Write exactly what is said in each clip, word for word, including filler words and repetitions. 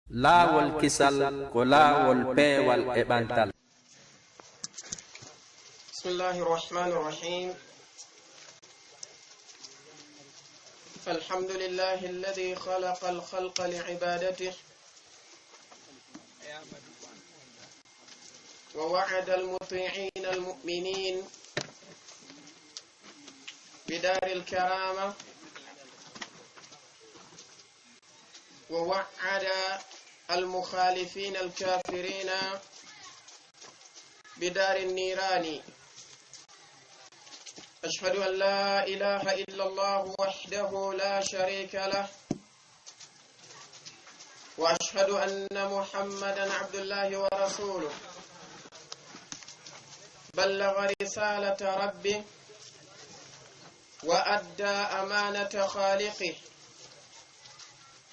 Laawol kisal ko laawol peewal e ɓantal. بسم الله الرحمن الرحيم. الحمد لله الذي خلق الخلق لعبادته، ووعد المطيعين المؤمنين بدار الكرامة، ووعد المخالفين الكافرين بدار النيران. أشهد أن لا إله إلا الله وحده لا شريك له، وأشهد أن محمدا عبد الله ورسوله، بلغ رسالة ربه وأدى أمانة خالقه،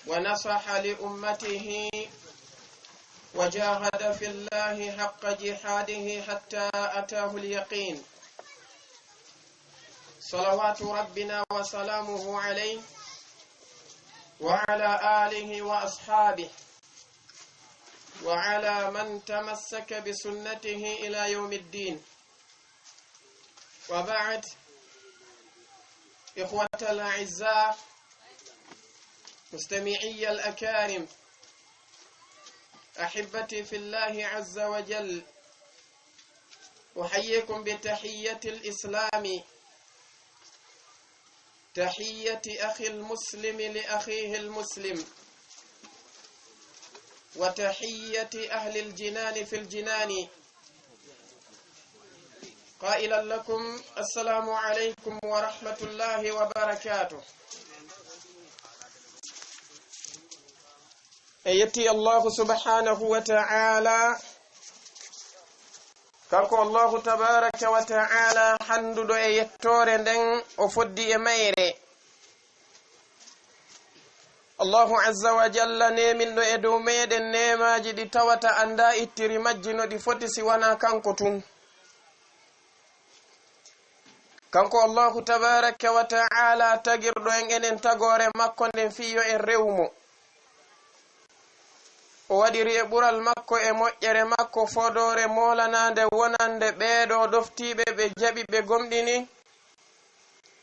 ونصح لأمته، وجاهد في الله حق جهاده حتى أتاه اليقين. صلوات ربنا وسلامه عليه وعلى آله وأصحابه وعلى من تمسك بسنته إلى يوم الدين. وبعد، إخوة الأعزاء، مستمعي الأكارم، أحبتي في الله عز وجل، أحييكم بتحية الإسلام، تحية أخي المسلم لأخيه المسلم، وتحية أهل الجنان في الجنان، قائلا لكم: السلام عليكم ورحمة الله وبركاته. En yetti Allahu subhanahu wa ta'ala. Kanko Allahu tabaraka wa ta'ala, hannduɗo e yettoore nden, o foddi e mayre. Allahu azza wa jalla, neeminɗo e dow meɗen neemaaji ɗi tawata annda ittiri majji no ɗi foti si wanaa kanko tun. Kanko Allahu tabaraka wa ta'ala, tagirɗo en enen tagoore makko nden fii yo en rewu mo. O waɗiri e ɓural makko e moƴƴere makko fodoore moolanaande wonande ɓeeɗo ɗoftiiɓe ɓe jaɓi ɓe gomɗini.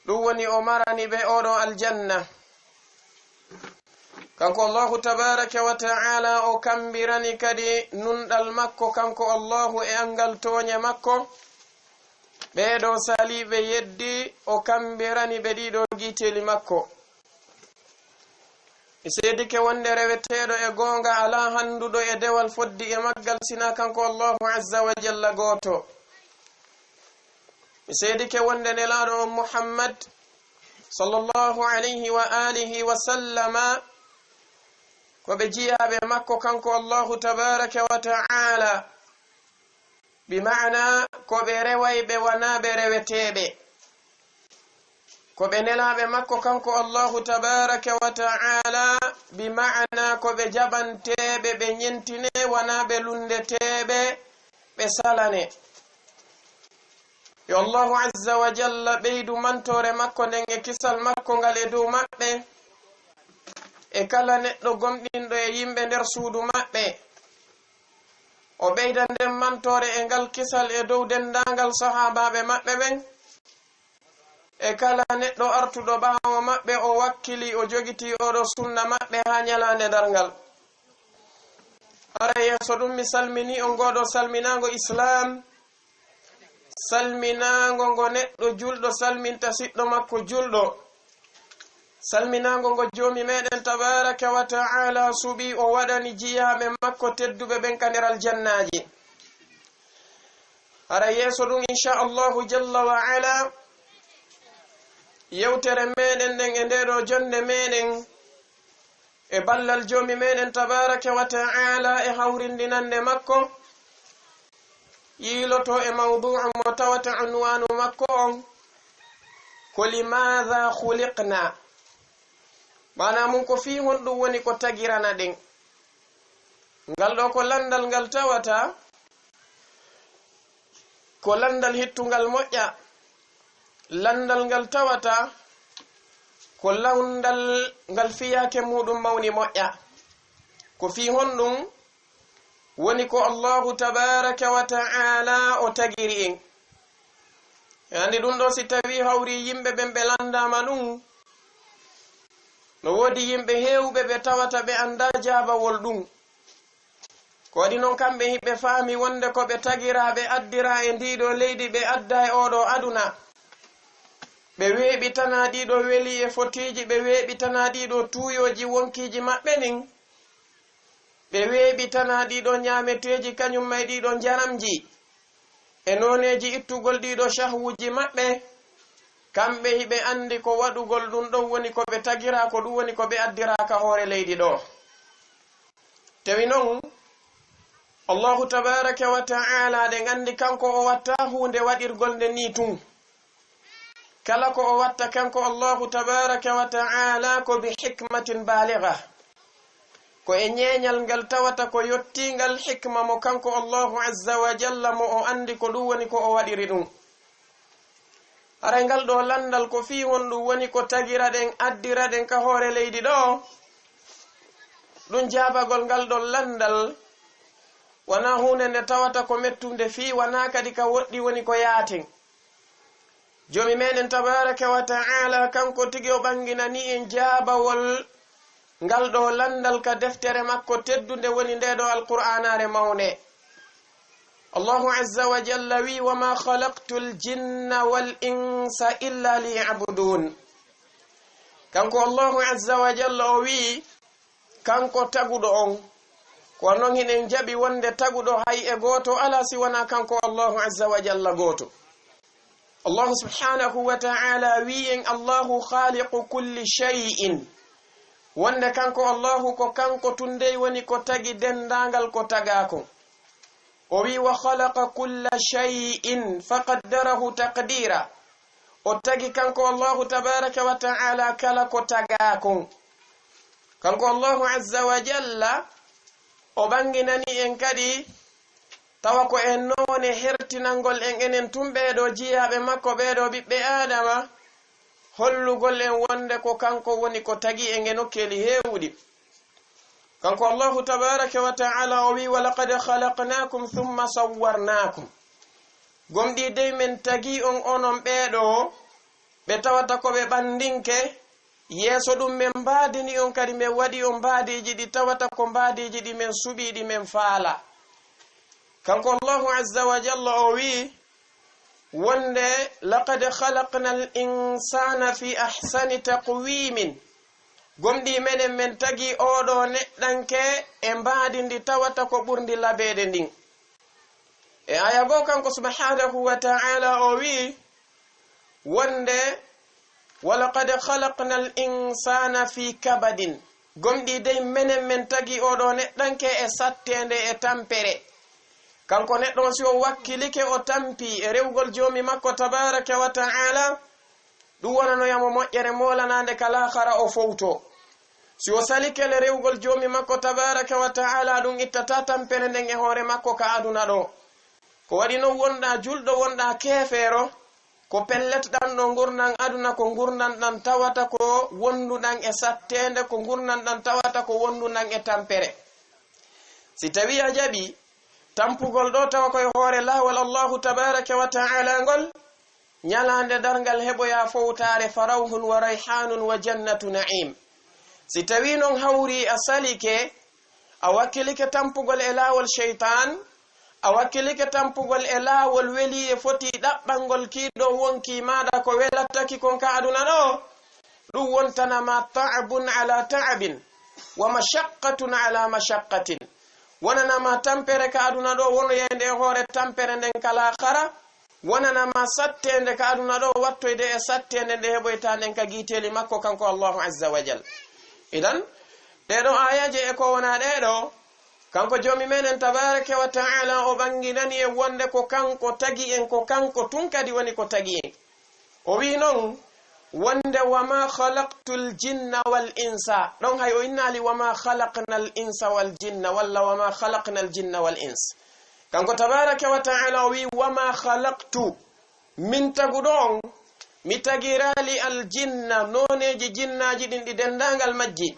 Ɗum woni o marani ɓe oɗo aljanna. Kanko Allahu tabaraka wa ta'ala o kambirani kadi nunɗal makko kanko Allahu e angal tooñe makko. Ɓeeɗo saliiɓe yeddi o kambirani ɓe ɗiɗo giiteeli makko. Mi seedike wonde reweteeɗo e goonga alaa hannduɗo e dewal foddi e maggal sinaa kanko Allahu azza wa jalla gooto. Mi seedike wonde nelaaɗo on Muhammad sallallahu alayhi wa alihi wa sallama ko ɓe jiyaaɓe makko kanko Allahu tabaraka wa ta'ala. Bi ma'ana ko ɓe rewayɓe wanaa ɓe reweteeɓe. Ko ɓe nelaaɓe makko kanko Allahu tabaraka wa ta'ala, bi ma'ana ko ɓe jaɓanteeɓe, ɓe ñentine, wanaa ɓe lunndeteeɓe, ɓe salane. Yo Allahu azza wa jalla ɓeydu mantoore makko nden e kisal makko ngal e dow maɓɓe, e kala neɗɗo gomɗinɗo e yimɓe nder suudu maɓɓe. O ɓeyda nden mantoore e ngal kisal e dow denndaangal sahaabaaɓe maɓɓe ɓen, e kala neɗɗo artuɗo ɓaawo maɓɓe, o wakkili, o jogitii oɗo sunna maɓɓe haa ñalaande darngal. Hara yeeso ɗum, mi salminii on ngooɗo salminaango Islaam, salminaango ngo neɗɗo julɗo salminta siɗɗo makko julɗo, salminaango ngo Joomi meɗen tabaraka wa ta'ala suɓi, o waɗani jiyaaɓe makko tedduɓe ɓen ka nder aljannaaji. Hara yeeso ɗum, insha Allahu jalla wa ala, yewtere meɗen nden e ndeɗo jonnde meɗen, e ballal Joomi meɗen tabaraka wa ta'ala e hawrindinande makko, yiiloto e mawdu'u mo tawata unwanu makko on ko: "Limaadha khuliqna?" Maana mun ko fii honɗum woni ko tagirana ɗen. Ngal ɗo ko lanndal ngal tawata ko lanndal hittungal moƴƴa, lanndal ngal tawata ko lanndal ngal fiyaake muuɗum mawni moƴƴa. Ko fii honɗum woni ko Allahu tabaaraka wa ta'ala o tagiri en? E anndi ɗum ɗo, si tawii hawri yimɓe ɓen ɓe lanndaama ɗum, no woodi yimɓe heewɓe ɓe tawata ɓe anndaa jaabawol ɗum. Ko waɗi non kamɓe hiɓe faami wonde ko ɓe tagiraa ɓe addiraa e ndii ɗo leydi, ɓe addaa e oo ɗo aduna. Ɓe weeɓitanaa ɗii ɗo welii e fotiiji, ɓe weeɓitanaa ɗii ɗo tuuyooji wonkiiji maɓɓe ɗin. Ɓe weeɓitanaa ɗii ɗo ñaameteeji kañum ma e ɗii ɗo njaramji, e nooneeji ittugol ɗii ɗo cahwuuji maɓɓe. Kamɓe hiɓe anndi ko waɗugol ɗum ɗon woni ko ɓe tagiraa, ko ɗum woni ko ɓe addiraa ka hoore leydi ɗo. Tawi non, Allahu tabaaraka wa ta'ala, ɗen anndi kanko o watta huunde waɗirgol nde nii tun. Kala ko o watta kanko Allahu tabaaraka wa ta'ala ko bi hikmatin baligha. Ko e ñeeñal ngal tawata ko yottiingal hikma mo kanko Allahu azza wa jalla mo o anndi ko ɗum woni ko o waɗiri ɗum. Haray ngal ɗo lanndal ko fii honɗum woni ko tagira ɗen, addira ɗen ka hoore leydi ɗo? Ɗum jaabagol ngal ɗon lanndal wanaa huunde nde tawata ko mettunde fii, wanaa kadi ka woɗɗi woni ko yaaten. Joomi meɗen tabaaraka wa ta'ala, kanko tigi o ɓanginani en jaabawol ngal ɗo lanndal ka deftere makko teddunde, woni nde ɗo Alqur'aanaare mawnde. Allahu azza wa jalla wi, "Wa ma khalaqtul jinna wal insa illa liya'budun." Kanko Allahu azza wa jalla o wi, kanko taguɗo on. Ko non hiɗen jaɓi wonde taguɗo hay e gooto alaa si wanaa kanko Allahu azza wa jalla gooto. Allahu subhanahu wa ta'ala wi en, "Allahu khaliqu kulli shay'in." Wonde kanko Allahu ko kanko tun dey woni ko tagi denndaangal ko tagaa kon. O wi, "Wa khalaqa kulla shay'in faqaddarahu taqdira." O tagi kanko Allahu tabaraka wa ta'ala kala ko tagaa kon. Kanko Allahu azza wa jalla, o ɓanginani en kadi tawa ko e noone hertinangol en enen tun ɓee ɗo jiyaaɓe makko, ɓee ɗo ɓiɓɓe Aadama, hollugol en wonde ko kanko woni ko tagi en e nokkeeli heewuɗi. Kanko Allahu tabaraka wa ta'ala o wi, "Wa laqad khalaqnakum thumma sawwarnakum." Gomɗii dey men tagi on onon ɓee ɗo ɓe tawata ko ɓe ɓanndinke, yeeso ɗum men mbaadini on kadi men waɗi on mbaadiiji ɗi tawata ko mbaadiiji ɗi men suɓii ɗi men faala. Kanko Allahu azza wa jalla o wi, wonde, "Laqad khalaqnal insana fi ahsani taqwimin." Gomɗii meɗen men tagi oo ɗo neɗɗanke e mbaadi ndi tawata ko ɓurndi labeede ndin. E aya goo kanko subhanahu wa ta'ala o wi, wonde, "Wa laqad khalaqnal insana fi kabadin." Gomɗii dey meɗen men tagi oo ɗo neɗɗanke e satteende e tampere. Kanko neɗɗo on si o wakkilike o tampi e rewgol Joomi makko tabaraka wa ta'ala, ɗum wonanoyamo moƴƴere moolanaande ka laakhara o fowto. Si o salike le rewgol Joomi makko tabaraka wa ta'ala, ɗum ittata tampere nden e hoore makko ka aduna ɗo. Ko waɗi non wonɗaa julɗo, wonɗaa keefeero, ko pellet ɗan ɗo ngurndan aduna ko ngurndan ɗan tawata ko wonduɗan e satteende, ko ngurndan ɗan tawata ko wonduɗan e tampere. Si tawii a jaɓii tampugol ɗo tawa ko e hoore laawol Allahu tabaraka wa ta'ala ngol, ñalaande darngal heɓoyaa fowtaare fa rawhun wa rayhanun wa jannatu na'im. Si tawii non hawri a salike, a wakkilike tampugol e laawol seytaan, a wakkilike tampugol e laawol welii e fotii ɗaɓɓangol kii ɗo wonkii maaɗa ko welattaki kon ka aduna ɗo, ɗum wontana ma ta'abun ala ta'abin, wa mashaqqatun ala mashaqqatin. Wonana ma tampere ka aduna ɗo, wonoyande e hoore tampere nden ka laakhara, wonana ma satteende ka aduna ɗo, wattoyde e satteende nde heɓoyta nden ka giiteeli makko kanko Allahu azza wa jal. Idan, ɗee ɗoo aayaaje e ko wonaa ɗee ɗoo, kanko Joomi meɗen tabaaraka wa ta'ala o ɓannginani en wonde ko kanko tagi en, ko kanko tun kadi woni ko tagi en. O wi'i non wonde, "Wa ma khalaqtul jinna wal insa." Ɗon hay o innaali, "Wa ma khalaqnal insa wal jinna," walla, "Wa ma khalaqnal jinna wal ins." Kanko tabaaraka wa ta'ala o wi'i, "Wa ma khalaqtu," min taguɗo on, mi tagiraali al jinna, nooneeji jinnaaji ɗin ɗi denndaangal majji.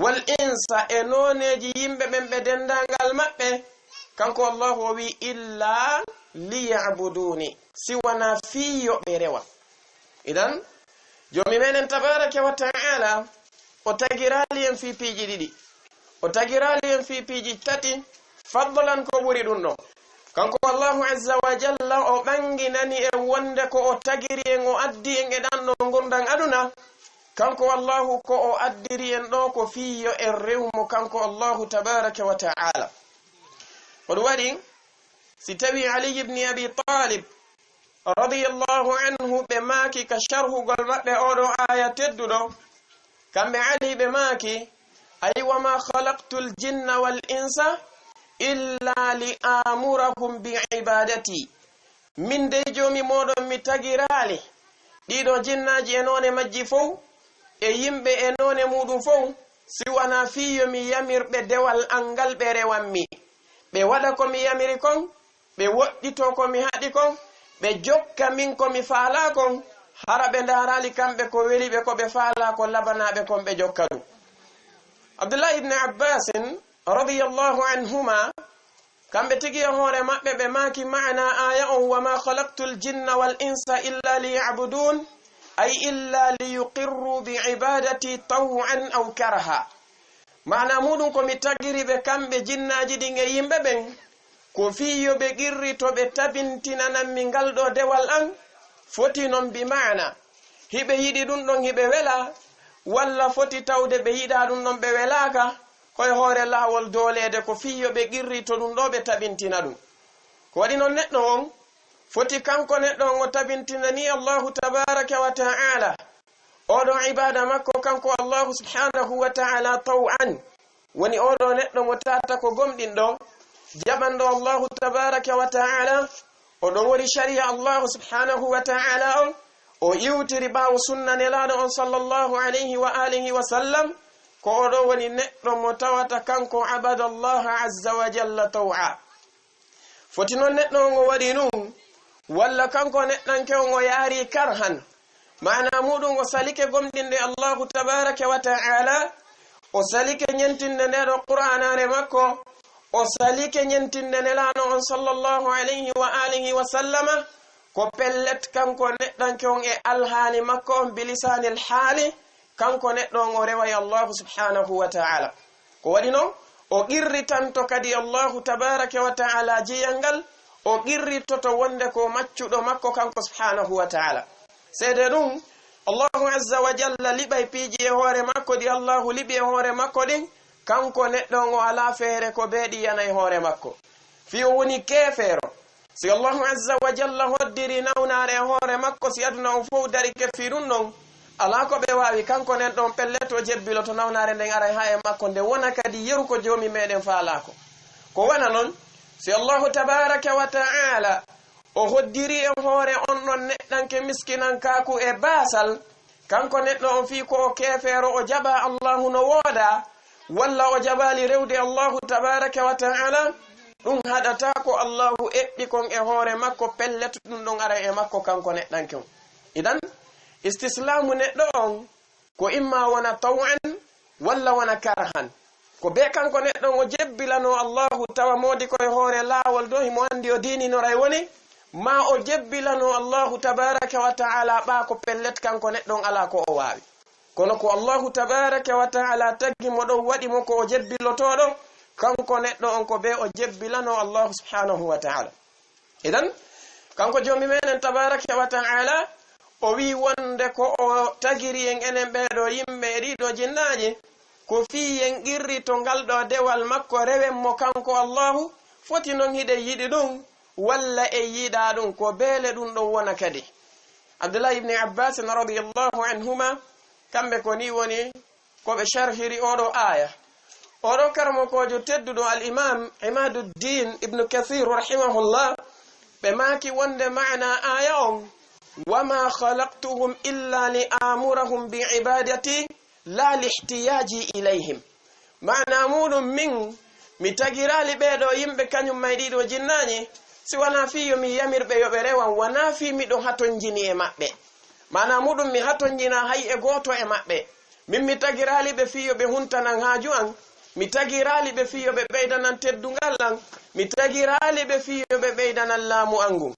wal insa, e nooneeji yimɓe ɓen ɓe denndaangal maɓɓe, kanko Allahu o wi'i, "Illa liya'buduni," si wanaa fii yo ɓe rewa. Idan, Joomi meɗen tabaaraka wa ta'ala, o tagiraali en fii piiji ɗiɗi. O tagiraali en fii piiji tati, fadlan ko ɓuri ɗun ɗon. Kanko Allahu azza wa jalla, o ɓanginani en wonde ko o tagiri en, o addi en e ɗan ɗoo ngurndan aduna. Kanko Allahu ko o addiri en ɗoo ko fii yo en rew mo kanko Allahu tabaaraka wa ta'ala. Ko ɗun waɗi, si tawii Ali ibn Abi Talib radiyallahu anhu, ɓe maaki ka sharhugol maɓɓe oo ɗoo aaya tedduɗo, kamɓe Ali ɓe maaki, ay, "Wa ma khalaqtul jinna wal insa illa li amurahum bi ibadati." Min dey Joomi mooɗon, mi tagiraali ɗii ɗoo jinnaaji e noone majji fow, e yimɓe e noone muuɗun fow, si wanaa fii yo mi yamir ɓe dewal an ngal ɓe rewan mi. Ɓe waɗa ko mi yamiri kon, ɓe woɗɗitoo ko mi haɗi kon, ɓe jokka min ko mi faalaa kon, hara ɓe ndaaraali kamɓe ko weli ɓe, ko ɓe faalaa ko labanaa ɓe kon ɓe jokka ɗun. Abdullahi ibn Abbasin radiyallahu anhuma, kamɓe tigi e hoore maɓɓe ɓe maaki maana aaya on, "Wa ma khalaqtul jinna wal insa illa liya'budun," ay illa liyuqirru bi ibadati taw'an aw karaha. Maana muuɗun ko mi tagiri ɓe kamɓe jinnaaji ɗin e yimɓe ɓen, ko fii yo ɓe qirrito ɓe tabintinanammi ngal ɗoo dewal an, foti non bi maana hiɓe yiɗi ɗun ɗon hiɓe welaa, walla foti tawde ɓe yiɗaa ɗun ɗon ɓe welaaka, ko e hoore laawol dooleede ko fii yo ɓe qirrito ɗun ɗoo ɓe tabintina ɗun. Ko waɗi non neɗɗo on, foti kanko neɗɗo on o tabintinanii Allahu tabaaraka wa ta'ala oo ɗoo ibaada makko kanko Allahu subhaanahu wa ta'ala taw'an. Woni oo ɗoo neɗɗo mo taata ko gomɗinɗo, jaɓanɗo Allahu tabaaraka wa ta'ala, o ɗowori shari'a Allahu subhaanahu wa ta'ala on, o iwtiri ɓaawo sunna Nelaaɗo on sallallahu alayhi wa alihi wa sallam, ko oo ɗoo woni neɗɗo mo tawata kanko abada Allaha azza wa jalla taw'a. Foti non neɗɗo on o waɗi ɗun, walla kanko neɗɗanke on o yaari karhan. Maana muuɗun o salike gomɗinde Allahu tabaaraka wa ta'ala, o salike ɲentinde ndee ɗoo Qur'aanaare makko, o salike ɲentinde Nelaaɗo on sallallahu alayhi wa alihi wa sallama, ko pellet kanko neɗɗanke on e alhaali makko on bilisaanil haali, kanko neɗɗo on o reway Allahu subhaanahu wa ta'ala. Ko waɗi non, o qirritanto kadi Allahu tabaaraka wa ta'ala jiyal ngal, o qirritoto wonde ko maccuɗo makko kanko subhaanahu wa ta'ala. Seedee ɗun, Allahu azza wa jalla liɓay piiji e hoore makko ɗi Allahu liɓi e hoore makko ɗin, kanko neɗɗo on o alaa feere ko bee ɗi yana e hoore makko. Fii o woni keefeero. Si Allahu azza wa jalla hoddiri nawnaare e hoore makko, si aduna on fow darike fii ɗun ɗon, alaa ko ɓe waawi, kanko neɗɗo on pellet o jebbiloto nawnaare nden aray haa e makko, nde wona kadi yeru ko Joomi meɗen faalaa kon. Ko wano non, si Allahu tabaaraka wa ta'ala o hoddiri e hoore on ɗon neɗɗanke miskinankaaku e baasal, kanko neɗɗo on fii ko o keefeero, o jaɓaa Allahu no woodaa, walla o jaɓaali rewde Allahu tabaaraka wa ta'ala, ɗun haɗataa ko Allahu eɓɓi kon e hoore makko, pellet ɗun ɗon aray e makko kanko neɗɗanke on. Idan, istislaamu neɗɗo on ko imma wona taw'an walla wona karhan. Ko bee kanko neɗɗo on o jebbilanoo Allahu tawa moodi ko e hoore laawol ɗoo, himo anndi o diininoray woni, maa o jebbilanoo Allahu tabaaraka wa ta'ala ɓaa ko pellet kanko neɗɗo on alaa ko o waawi. Kono ko Allahu tabaaraka wa ta'ala tagi mo ɗon waɗi mo ko o jebbilotooɗo, kanko neɗɗo on ko bee o jebbilanoo Allahu subhaanahu wa ta'ala. Idan, kanko Joomi meɗen tabaaraka wa ta'ala, o wi'i wonde ko o tagiri en enen ɓee ɗoo yimɓe e ɗii ɗoo jinnaaji, ko fii en qirrito ngal ɗoo dewal makko, rewen mo kanko Allahu, foti non hiɗen yiɗi ɗun, walla en yiɗaa ɗun, ko beele ɗun ɗon wona kadi. Abdullahi ibn Abbas radiyallahu anhuma, kamɓe ko nii woni ko ɓe sharhiri oo ɗoo aaya. Oo ɗoo karamokoojo tedduɗo Al-Imam Imaduddin Ibn Kathir rahimahullah, ɓe maaki wonde maana aaya on, "Wa ma khalaqtuhum illa li amurahum bi ibadati la li ihtiyaji ilayhim." Maana muuɗun min, mi tagiraali ɓee ɗoo yimɓe kaɲum maa e ɗii ɗoo jinnaaji, si wanaa fii yo mi yamir ɓe yo ɓe rewan, wanaa fii miɗo hatonjini e maɓɓe. Maana muuɗun mi hatonjinaa hay e gooto e maɓɓe. Min mi tagiraali ɓe fii yo ɓe huntanan haaju an, mi tagiraali ɓe fii yo ɓe ɓeydanan teddungal an, mi tagiraali ɓe fii yo ɓe ɓeydanan laamu an ngun.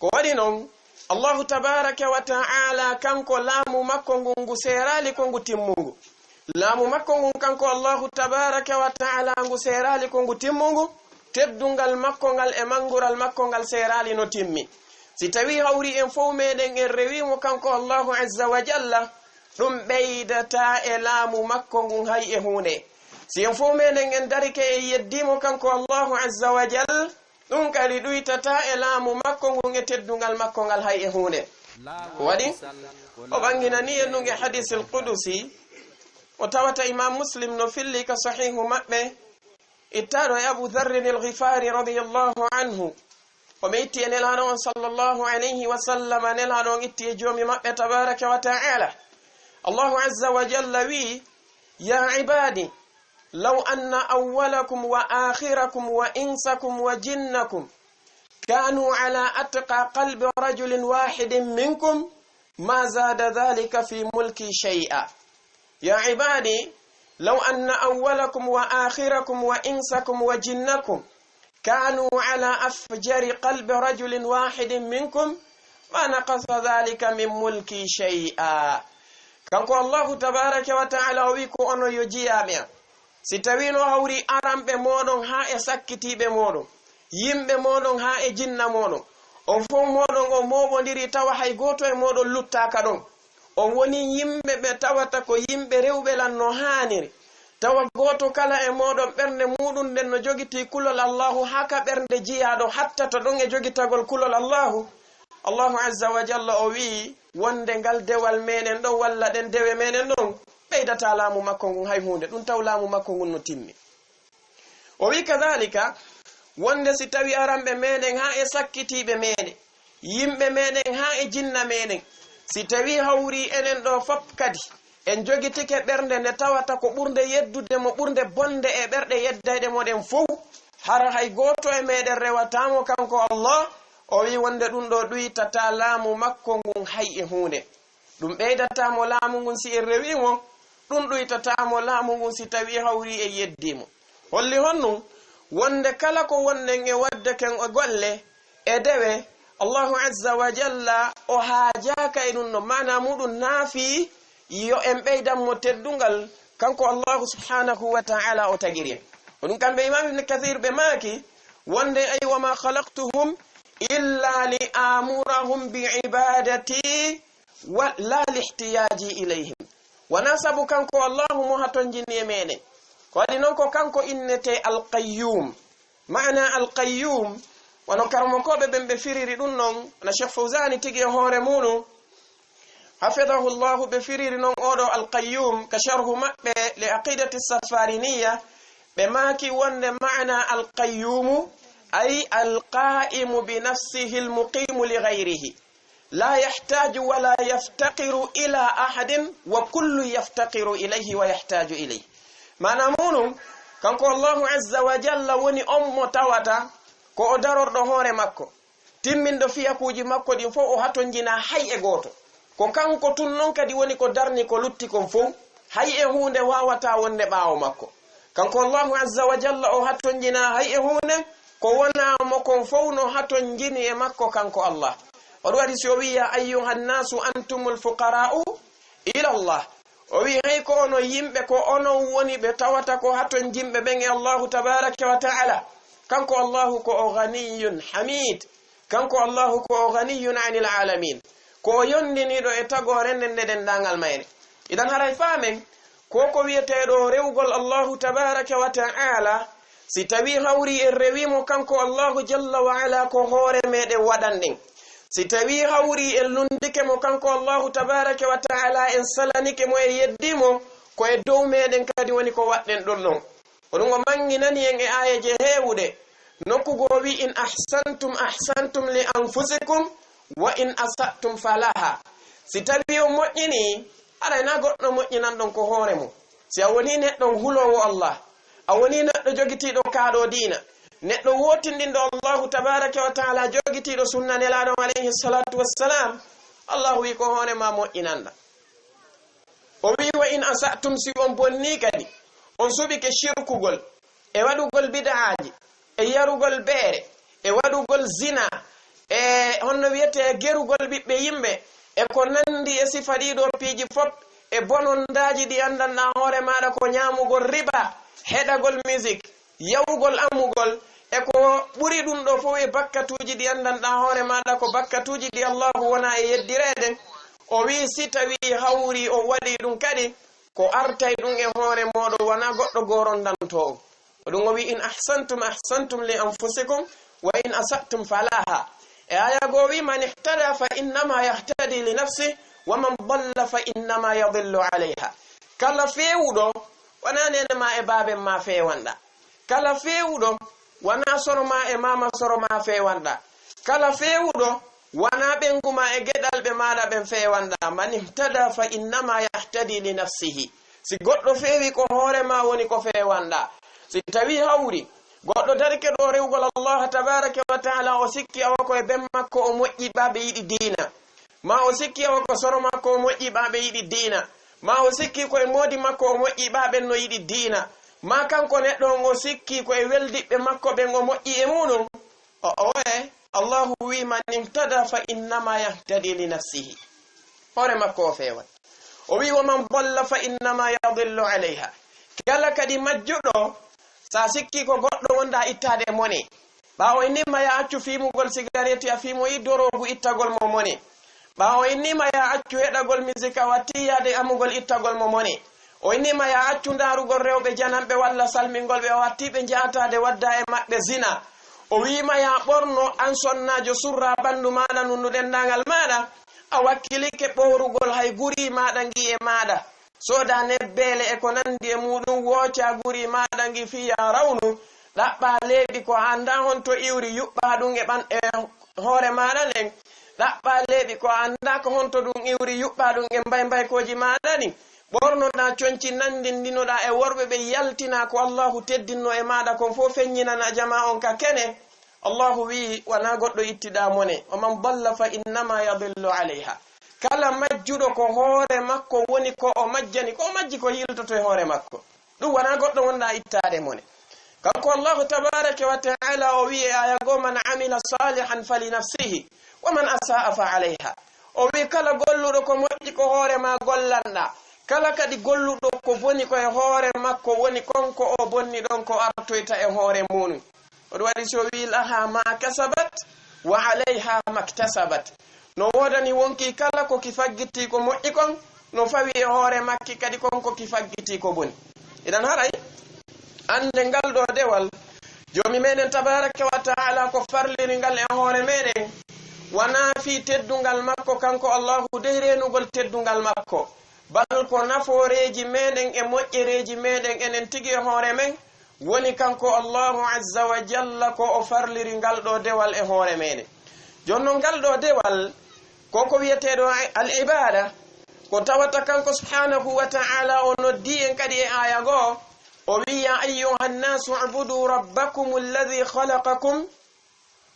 Ko waɗi non, Allahu tabaaraka wa ta'ala kanko laamu makko ngun ngu seeraali ko ngu timmungu. Laamu makko ngun kanko Allahu tabaaraka wa ta'ala ngu seeraali ko ngu timmungu, teddungal makko ngal e manngural makko ngal seeraali no timmi. Si tawii hawri en fow meɗen en rewii mo kanko Allahu azza wa jalla, ɗum ɓeydataa e laamu makko ngun hay e huunde. Si en fow meɗen en darike en yeddii mo kanko Allahu azza wa jalla, ɗum kadi ɗuytataa e laamu makko ngun e teddungal makko ngal hay e huunde. Ko waɗi? O ɓanginanii en ɗum e hadiisil qudusi, o tawata Imaam Muslim no filli ka sahiihu maɓɓe, ittaaɗo e Abu Dharrin al-Ghifari radiyallahu anhu. O ɓe itti e Nelaaɗo on sallallahu alayhi wa sallam, Nelaaɗo on itti e Joomi maɓɓe tabaaraka wa ta'ala. Allahu azza wa jalla wi'i, "Ya ibaadi, law anna awwalakum wa aakhirakum wa insakum wa jinnakum kaanu ala atqa qalbi rajulin waahidin minkum, ma zaada dhaalika fi mulki shay'a." Ya ibaadi, law anna awwalakum wa aakhirakum wa insakum wa jinnakum kaanu ala afjari qalbi rajulin waahidin minkum, ma naqasa dhaalika min mulki shay'a. Kanko Allahu tabaaraka wa ta'ala o wi'i, ko onon yo jiyaaɓe am. Si tawii no hawri aranɓe mooɗon haa e sakkitiiɓe mooɗon, yimɓe mooɗon haa e jinna mooɗon, on fow mooɗon on mooɓondiri tawa hay gooto e mooɗon luttaaka ɗon. On woni yimɓe ɓe tawata ko yimɓe rewɓe lan no haaniri. Tawa gooto kala e mooɗon ɓernde muuɗum nden no jogitii kulol Allahu haa ka ɓernde jiyaaɗo hattata ɗon e jogitagol kulol Allahu. Allahu azza wa jalla o wi'i wonde ngal dewal meɗen ɗon walla ɗen dewe meɗen ɗon ɓeydataa laamu makko ngun hay huunde, ɗum taw laamu makko ngun no timmi. O wi'i kadhalika wonde si tawi aranɓe meɗen haa e sakkitiiɓe meɗen, yimɓe meɗen haa e jinna meɗen, si tawi hawri enen ɗo fop kadi en jogitike ɓernde nde tawata ko ɓurnde yeddude mo, ɓurnde bonde e ɓerɗe yeddayɗe mo ɗen fow, hara hay gooto e meɗen rewataa mo kanko Allah, o wi'i wonde ɗum ɗo ɗuytataa laamu makko ngun hay e huunde. Ɗum ɓeydataa mo laamu ngun si en rewii mo, ɗum ɗuytataa mo laamu ngun si tawii hawri en yeddii mo. Holli honɗum? Wonde kala ko wonɗen e waɗde ken e golle, e dewe, Allahu azza wa jalla o haajaaka e ɗum ɗon. Maanaa muɗum naafii yo en ɓeydan mo teddungal, kanko Allahu subhanahu wa ta'ala o tagiri en. Ko ɗum kamɓe Imam Ibn Kathir ɓe maaki, wonde ay, "Wa ma khalaqtuhum illa li amurahum bi ibadati wa la lihtiyaji ilayhim." Wonaa sabu kanko Allahu mo hatonjini e meɗen. Ko waɗi non ko kanko innete Al-Qayyum. Maana Al-Qayyum, wano karamokooɓe ɓen ɓe firiri ɗum non, wano Cheikh Fawzani tigi e hoore muɗum, hafidahullahu, ɓe firiri non oɗo Al-Qayyum ka sharhu maɓɓe li Aqidati Safariniya, ɓe maaki wonde maana Al-Qayyumu, ay Al-Qa'imu bi nafsihi Al-Muqimu li ghayrihi. La yahtaju wa la yaftaqiru ila ahadin wa kullu yaftaqiru ilayhi wa yahtaju ilayhi. Maana muɗum, kanko Allahu azza wa jalla woni on mo tawata ko o darorɗo hoore makko, timminɗo fiyakuuji makko ɗin fow, o hatonjinaa hay e gooto. Ko kanko tun non kadi woni ko darni ko lutti kon fow, hay e huunde waawataa wonde ɓaawo makko. Kanko Allahu azza wa jalla o hatonjinaa hay e huunde, ko wonaa mo kon fow no hatonjini e makko kanko Allah. O ɗum waɗi si o wi'i, "Ya ayyuhan nasu antumul fuqara'u ila Allah." O wi'i, "Hey ko onon yimɓe, ko onon woni ɓe tawata ko hatonjinɓe ɓen e Allahu tabaraka wa ta'ala." Kanko Allahu ko o ghaniyun hamid. Kanko Allahu ko o ghaniyun anil alamin. Ko o yondiniiɗo e tagoore nden nde denndaangal mayre. Idan haray faamen, ko ko wi'eteeɗo rewgol Allahu tabaraka wa ta'ala, si tawii hawri en rewii mo kanko Allahu jalla wa ala ko hoore meɗen waɗanɗen. Si tawii hawri en lunndike mo kanko Allahu tabaraka wa ta'ala, en salanike mo, en yeddii mo, ko e dow meɗen kadi woni ko waɗɗen ɗum ɗon. Ko ɗum o mannginani en e aayeeje heewuɗe. Nokku goo wi'i, "In ahsantum ahsantum li anfusikum wa in asa'tum falaha." Si tawii on moƴƴinii, haray naa goɗɗo moƴƴinanɗon ko hoore mum. Si a wonii neɗɗo huloowo Allah, a wonii neɗɗo jogitiiɗo kaaɗo diina, neɗɗo wootinɗinɗo Allahu tabaraka wa ta'ala, jogitiiɗo sunna Nelaaɗo on alayhi salatu wassalam, Allahu wi'i ko hoore maa moƴƴinanɗaa. O wi'i, "Wa in asa'tum, si on bonnii kadi, on suɓike shirkugol, e waɗugol bid'aaji, e yarugol beere, e waɗugol zina, e honno wiyetee gerugol ɓiɓɓe yimɓe, e ko nanndi e sifa ɗii ɗoo piiji fof, e bonondaaji ɗi anndanɗaa hoore maaɗa ko ñaamugol riba, heɗagol musique, yawugol amugol, e ko ɓuri ɗum ɗoo fof e bakkatuuji ɗi anndanɗaa hoore maaɗa ko bakkatuuji ɗi Allaahu wonaa e yeddireede." O wi'i, "Si tawii hawri o waɗii ɗum kadi, ko artay ɗum e hoore mooɗon, wanaa goɗɗo goorondantoo on." Ko ɗum o wi'i, "In ahsantum ahsantum li anfusikum, wa in asa'tum falaha." E aaya goo wi'i, "Man ihtada fa innama yahtadi li nafsi, wa man dalla fa innama yadillu alayha." Kala feewuɗo, wanaa neene ma e baaben ma feewanɗaa. Kala feewuɗo, wanaa soro ma e maama soro ma feewanɗaa. Kala feewuɗo, wanaa ɓeyngu ma e geɗalɓe maaɗa ɓen feewanɗaa. "Man ihtada fa innama yahtadi li nafsihi." Si goɗɗo feewi, ko hoore ma woni ko feewanɗaa. Si tawii hawri goɗɗo darike ɗoo rewugol Allah tabaraka wa taala, o sikki awa ko e ben makko o moƴƴi ɓaa ɓe yiɗi diina, maa o sikki awa ko soro makko o moƴƴi ɓaa ɓe yiɗi diina, maa o sikki ko e moodi makko o moƴƴi ɓaa ɓen no yiɗi diina, maa kanko neɗɗo on o sikki ko e weldiɓɓe makko ɓen o moƴƴi e muɗum, o, o, e, Allahu wi'i, "Man ihtada fa innama yahtadi li nafsihi." Hoore makko o feeway. O wi'i, "Wa man dalla fa innama yadillu alayha." Kala kadi majjuɗo, sa sikki ko goɗɗo wonɗaa ittaade mone, ɓaawo inni ma ya accu fiimugol sigareeti, a fiimoyi doroogu ittagol mo mone. Ɓaawo inni ma ya accu heɗagol misik, a watti yaade amugol ittagol mo mone. O inni ma ya accu ndaarugol rewɓe jananɓe walla salmingol ɓe, a watti ɓe njaataade wadda e maɓɓe zina. O wi'i ma ya ɓorno an sonnaajo, surra ɓanndu maaɗa, nunnu denndaangal maaɗa, a wakkilike ɓoorugol hay guri maaɗa ngi e maaɗa. Sooda nebbeele e ko nanndi e muuɗum, wooca guri maaɗa ngi fiya rawnu, ɗaɓɓa leeɓi ko a anndaa honto iwri, yuɓɓa ɗum e ɓan-, e hoore maaɗa nden. Ɗaɓɓa leeɓi ko a anndaa ko honto ɗum iwri, yuɓɓa ɗum e mbaymbaykooji maaɗa ɗin. Ɓornoɗaa conci nanndindinoɗaa e worɓe ɓe yaltinaa ko Allaahu teddinno e maaɗa kon fof, feññinana jamaa on ka kene. Allahu wi'i, wanaa goɗɗo ittiɗaa mone. "Wa man dalla fa innama yadillu alayha." Kala majjuɗo, ko hoore makko woni ko o majjani, ko o majji ko yiltoto e hoore makko. Ɗum wanaa goɗɗo wonɗaa ittaade mone. Kanko Allahu tabaraka wa taala o wi'i e aya goo, "Man amila salihan fali nafsihi, wa man asaa fa alayha." O wi'i, "Kala golluɗo ko moƴƴi ko hoore ma gollanɗaa. Kala kadi golluɗo ko boni ko e hoore makko woni kon, ko o bonni ɗon ko artoyta e hoore muɗum." Ko ɗum waɗi si o wi'i, "Laha ma kasabat, wa alayha maktasabat." No woodani wonkii kala ko ki faggitii ko moƴƴi kon, no fawi e hoore makki kadi kon ko ki faggitii ko boni. Idan haray, annde ngal ɗoo dewal, Joomi meɗen tabaraka wa taala ko farliri ngal e hoore meɗen, wanaa fii teddungal makko kanko Allahu dey reenugol teddungal makko, bal ko nafooreeji meɗen e moƴƴereeji meɗen enen tigi e hoore men, woni kanko Allahu azza wa jalla ko o farliri ngal ɗoo dewal e hoore meɗen. Jooni non ngal ɗoo dewal, ko ko wiyeteeɗo al ibaada, ko tawata kanko subhanahu wa ta'ala o noddi en kadi e aya goo, o wi'i, "Ya ayyuhan nasu ubudu rabbakum alladhi khalaqakum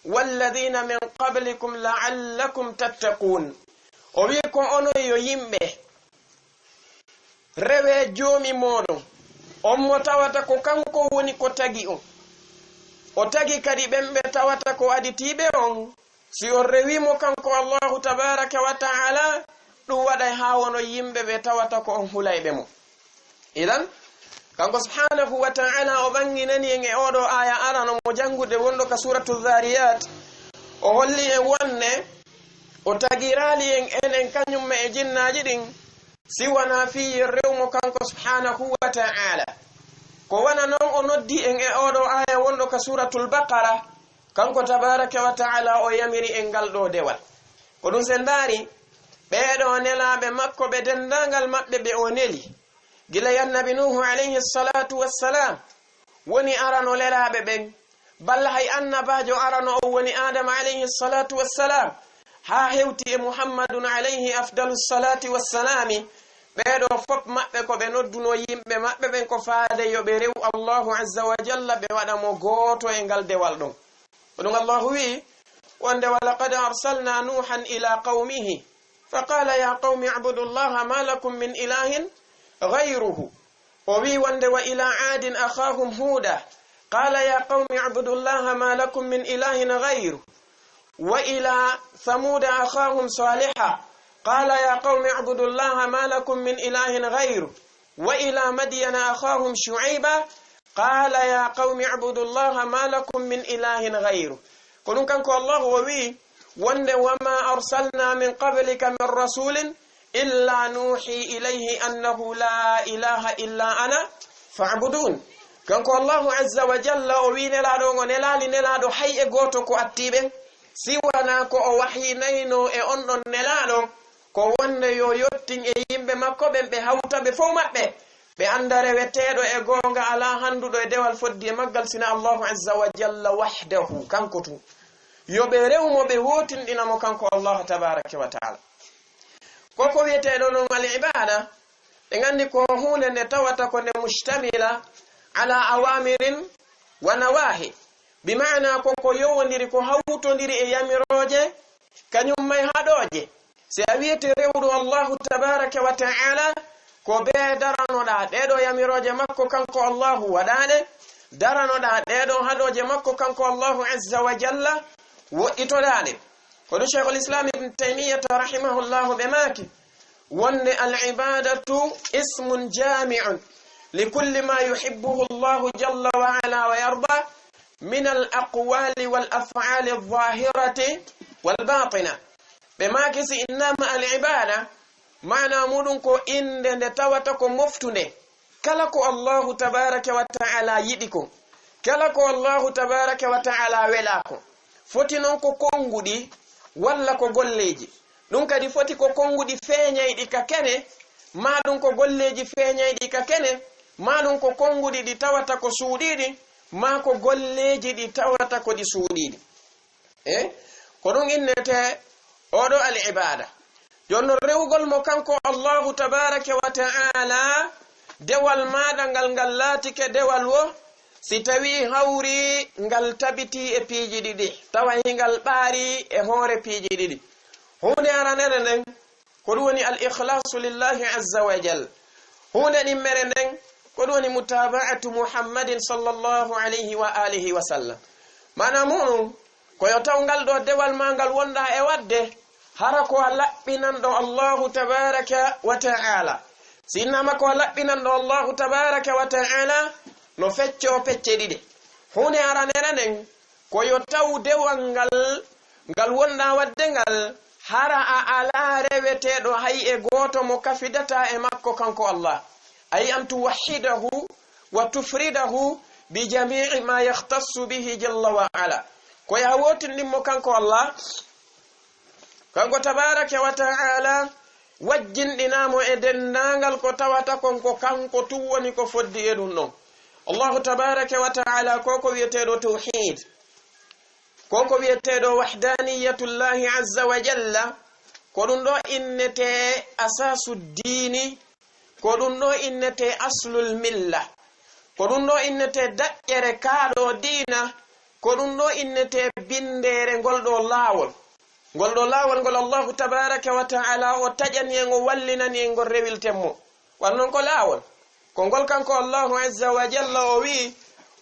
walladhina min qablikum la'allakum tattaqun." O wi'i, "Ko onon yo yimɓe, rewe joomi mooɗon, on mo tawata ko kanko woni ko tagi on. O tagi kadi ɓen ɓe tawata ko aditiiɓe on. Si on rewii mo kanko Allahu tabaraka wa ta'ala, ɗum waɗay haa wonon yimɓe ɓe tawata ko on hulayɓe mo." Idan, kanko subhanahu wa ta'ala o ɓanginani en e oo ɗoo aya arano mo janngude wonɗo ka Suratu Dhariyat. O holli en wonde o tagiraali en enen kañum e jinnaaji ɗin, si wanaa fii rewu mo kanko subhanahu wa ta'ala. Ko wano non o noddi en e oo ɗoo aya wonɗo ka Suratul Baqara, kanko tabaraka wa ta'ala o yamiri en ngal ɗoo dewal. Ko ɗum sen ndaari, ɓee ɗoo nelaaɓe makko ɓe denndaangal maɓɓe ɓe o neli, gila e annabi Nuuhu alayhi salatu wassalam woni arano nelaaɓe ɓen, balla hay annabaajo arano on woni Aadama alayhi salatu wassalam, haa hewti e Muhammadun alayhi afdalu salati wassalami, ɓee ɗoo fof maɓɓe ko ɓe noddunoo yimɓe maɓɓe ɓen ko faade yo ɓe rewu Allahu azza wa jalla, ɓe waɗa mo gooto e ngal dewal ɗon. Ko ɗum Allahu wi'i wonde, "Wa laqad arsalna Nuuhan ila qawmihi فقال يا قوم اعبدوا الله ما لكم من إله غيره. O wi wonde وإلى عاد أخاهم هودا قال يا قوم اعبدوا الله ما لكم من إله غيره. وإلى ثمود أخاهم صالحا قال يا قوم اعبدوا الله ما لكم من إله غيره. وإلى مدين أخاهم شعيبا قال يا قوم اعبدوا الله ما لكم من إله غيره. Ko ɗum kanko Allahu o wi wonde وما أرسلنا من قبلك من رسول إلا نوحي إليه أنه لا إله إلا أنا فاعبدون. Kanko Allahu azza wa jalla o wi nelaaɗo on o nelaali nelaaɗo hay e gooto ko attiiɓe, si wanaa ko o wahyinayno e on ɗon nelaaɗo, ko wonde yo yottin e yimɓe makko ɓen, ɓe hawta ɓe fow maɓɓe, ɓe annda reweteeɗo e goonga alaa hannduɗo e dewal foddi e maggal sina Allahu azza wa jalla wahdahu, kanko tun. Yo ɓe rew mo, ɓe wootinɗina mo kanko Allahu tabaraka wa taala. Ko ko wiyeteeɗo non al ibada, en anndi ko huunde nde tawata ko nde mustamila ala awamirin wa nawahi, bi maana ko ko yowondiri, ko hawtondiri e yamirooje, kañum may haɗooje. Si a wiyete rewɗo Allahu tabaraka wa taala, ko bee daranoɗaa ɗeeɗo yamirooje makko kanko Allahu waɗaaɗe, daranoɗaa ɗeeɗo haɗooje makko kanko Allahu azza wa jalla woɗɗitoɗaaɗe. Ko ɗum Sheikhul Islam Ibn Taymiyyah rahimahullahu ɓe maaki wonde al ibadatu ismun jami'un li kulli ma yuhibbuhu Allahu jalla wa ala wa yarda min al aqwali wal af'ali al zahirati wal batina. Ɓe maaki si innama al ibada, maana muɗum ko innde nde tawata ko moftunde kala ko Allahu tabaraka wa taala yiɗi kon, kala ko Allahu tabaraka wa taala welaa kon. Foti non ko konnguɗi walla ko golleeji. Ɗum kadi foti ko konnguɗi feeñayɗi ka kene, maa ɗum ko golleeji feeñayɗi ka kene, maa ɗum ko konnguɗi ɗi tawata ko suuɗiiɗi, maa ko golleeji ɗi tawata ko ɗi suuɗiiɗi. E ko ɗum innete oɗo al ibada. Jooni non rewugol mo kanko Allahu tabaraka wa taala, dewal maaɗa ngal, ngal laatike dewal wo, si tawi hawri ngal tabiti e piiji ɗiɗi, tawa hingal ɓaari e hoore piiji ɗiɗi. Huunde aranere nden, ko ɗum woni al ikhlasu lillahi azza wa jal. Huunde ɗimmere nden, ko ɗum woni mutaba'atu Muhammadin sallallahu alayhi wa alihi wa sallam. Maana muɗum, ko yo taw ngal ɗo dewal maa ngal wonɗaa e waɗde, hara ko a laɓɓinanɗo Allahu tabaraka wa taala. Si innama ko a laɓɓinanɗo Allahu tabaraka wa taala, no fecco pecce ɗiɗi. Huunde aranere nden, ko yo taw dewal ngal, ngal wonɗaa waɗde ngal, hara a alaa reweteeɗo hay e gooto mo kafidataa e makko kanko Allah. Ay an tuwahhidahu wa tufridahu bi jami'i ma yakhtassu bihi jalla wa ala. Ko yo a wootinɗin mo kanko Allah, kanko tabaraka wa taala, wajjinɗinaa mo e denndaangal ko tawata kon ko kanko tun woni ko foddi e ɗum ɗon. Allahu tabaraka wa taala ko ko wiyeteeɗo tawhid, ko ko wiyeteeɗo wahdaniyatullahi azza wa jalla, ko ɗum ɗo innete asasu diini, ko ɗum ɗo innete aslul milla, ko ɗum ɗo innete daƴƴere kaaɗo diina, ko ɗum ɗo innete binndere ngol ɗo laawol. Ngol ɗo laawol ngol Allahu tabaraka wa taala o taƴani en, o wallinani en ngol rewilten mo. Wan non ko laawol. Ko ngol kanko Allahu azza wa jalla o wi,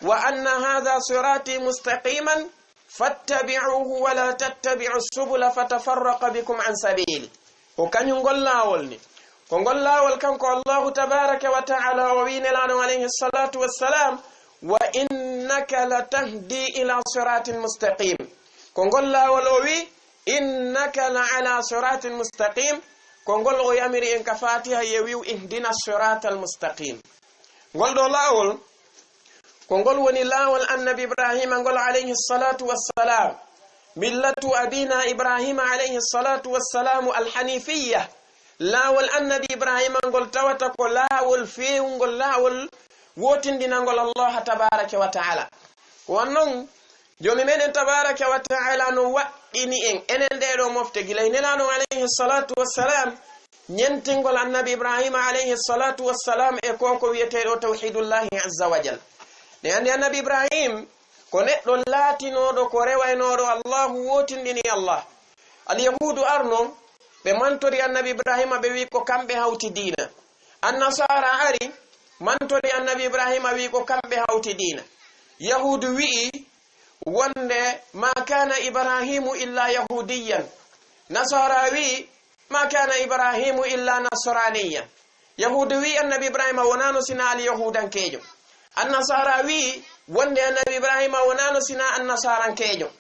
"Wa anna hadha sirati mustaqiman fattabi'uhu wa la tattabi'u subula fatafarraqa bikum an sabili." Ko kañum ngol laawol ni. Ko ngol laawol kanko Allahu tabaraka wa taala o wi nelaaɗo alayhi salatu wassalam, "Wa innaka latahdi ila siratin mustaqim." Ko ngol laawol o wi, "Innaka la ala siratin mustaqim." Ko ngol o yamiri en ka Fatiha ye wi'u, "Ihdina siratal mustaqim." Ngol ɗo laawol, ko ngol woni laawol Annabi Ibrahima ngol alayhi salatu wassalam. Millatu abina Ibrahima alayhi salatu wassalamu alhanifiyya. Laawol Annabi Ibrahima ngol tawata ko laawol feewungol, laawol wootinɗinangol Allah tabaraka wa taala. Ko wan non, Joomi meɗen tabaraka wa taala no waɗɗini en, enen ɗee ɗoo mofte, gila e nelaaɗo alayhi salatu wassalam, ñentingol Annabi Ibrahima alayhi salatu wassalam e ko ko wiyeteeɗo tawhidullahi azza wa jal. Ne anndi Annabi Ibrahim ko neɗɗo laatinooɗo ko rewaynooɗo Allahu, wootinɗini Allah. Alyahuudu arno, ɓe mantori Annabi Ibrahima, ɓe wi'i ko kamɓe hawti diina. Annasaara ari, mantori Annabi Ibrahima, wi'i ko kamɓe hawti diina. Yahuudu wi'i wonde, "Ma kana Ibrahimu illa yahudiyan." Nasaara wi'i, "Ma kana Ibrahimu illa nasraniyan." Yahuudu wi'i Annabi Ibrahima wonaano sina al yahuudankeejo. Annasaara wi'i wonde Annabi Ibrahima wonaano sina annasarankeejo.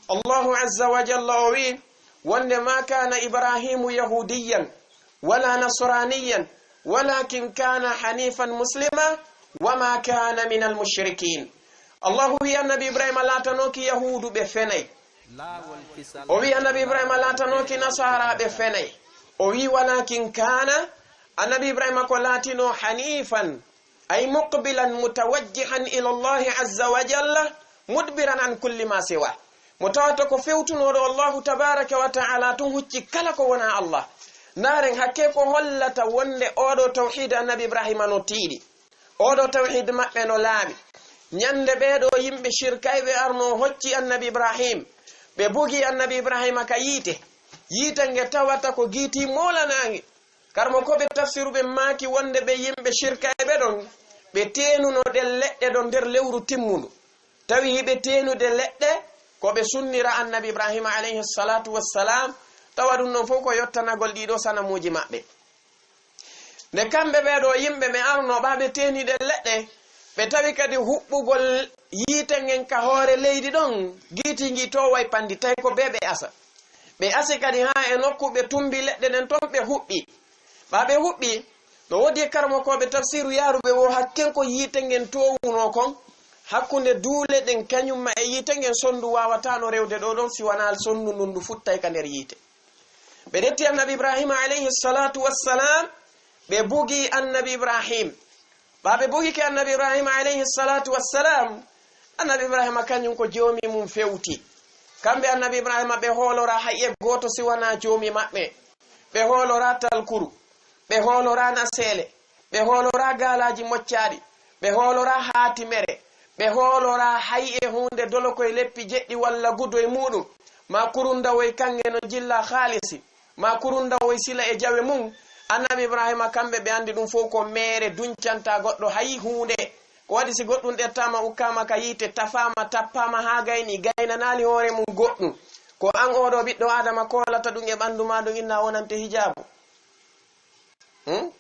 Allahu azza wa jalla o wi'i wonde, "Ma kana Ibrahimu yahudiyan wala nasraniyan, walakin kana hanifan muslima, wa ma kana min al mushrikin." Allahu wi'i Annabi Ibrahima laatanooki yahuudu, ɓe fenay. O wi'i Annabi Ibrahima laatanooki nasaara, ɓe fenay. O wi'i, "Walakin kana," Annabi Ibrahima ko laatino, "hanifan, ay muqbilan mutawajjihan ila Allahi azza wa jalla, mudbiran an kulli ma siwa." Mo tawata ko fewtunooɗo Allahu tabaraka wa ta'ala tun, hucci kala ko wona Allah. Ndaaren hakke ko hollata wonde oɗo tawhid Annabi Ibrahima no tiiɗi. Oɗo tawhid maɓɓe no laaɓi. Ñande ɓeeɗo yimɓe shirkayɓe arno hocci Annabi Ibrahim, ɓe bugi Annabi Ibrahima ka yiite. Yiite nge tawata ko giiti moolanaange. Karmo ko ɓe tafsiru ɓe maaki wonde ɓe yimɓe shirkayɓe ɗon, ɓe teenuno ɗen leɗɗe ɗon nder lewru timmundu. Tawi hiɓe teenude leɗɗe ko ɓe sunnira Annabi Ibrahima alayhi salatu wassalam, tawa ɗum ɗon fof ko yottanagol ɗiɗo sanamuuji maɓɓe. Nde kamɓe ɓeeɗo yimɓe ɓe arno ɓa ɓe teeni ɗen leɗɗe, ɓe tawi kadi huɓɓugol yiite ngen ka hoore leydi ɗon, giiti ngi toway panndi, tawi ko bee ɓe asa. Ɓe asi kadi haa e nokku ɓe tumbi leɗɗe ɗen ton ɓe huɓɓi. Ɓa ɓe huɓɓi, no woodi e karamokooɓe tafsiru yaaruɓe wo hakken ko yiite ngen towuno kon, hakkunde duule ɗen kañumma e yiite ngen sonndu waawataano rewde ɗo ɗon si wanaa sonndu ndun ndu futtay ka nder yiite. Ɓe ƴetti Annabi Ibrahima alayhi salatu wassalam, ɓe bugi Annabi Ibrahim. Ɓa ɓe bugike Annabi Ibrahima alayhi salatu wassalam, Annabi Ibrahima kañum ko joomi mum fewti. Kamɓe Annabi Ibrahima ɓe hoolora hay e gooto si wanaa joomi maɓɓe. Ɓe hoolora talkuru, ɓe hoolora naseele, ɓe hoolora gaalaaji moccaaɗi, ɓe hoolora haatimere, ɓe hoolora hay e huunde dolokoy leppi jeɗɗi walla gudo e muuɗum, maa kurundawoy kaŋŋe no jilla haalisi, maa kurundawoy sila e jawe mum. Annabi Ibrahima kamɓe ɓe anndi ɗum fof ko meere, duncanta goɗɗo hay huunde. Ko waɗi si goɗɗum ƴettaama ukkaama ka yiite, tafaama, tappaama haa gayni, gaynanaali hoore mum goɗɗum. Ko aan oɗo ɓiɗɗo Aadama koolata ɗum e ɓanndu maa ɗum inna wonante hijaabu. Hmm?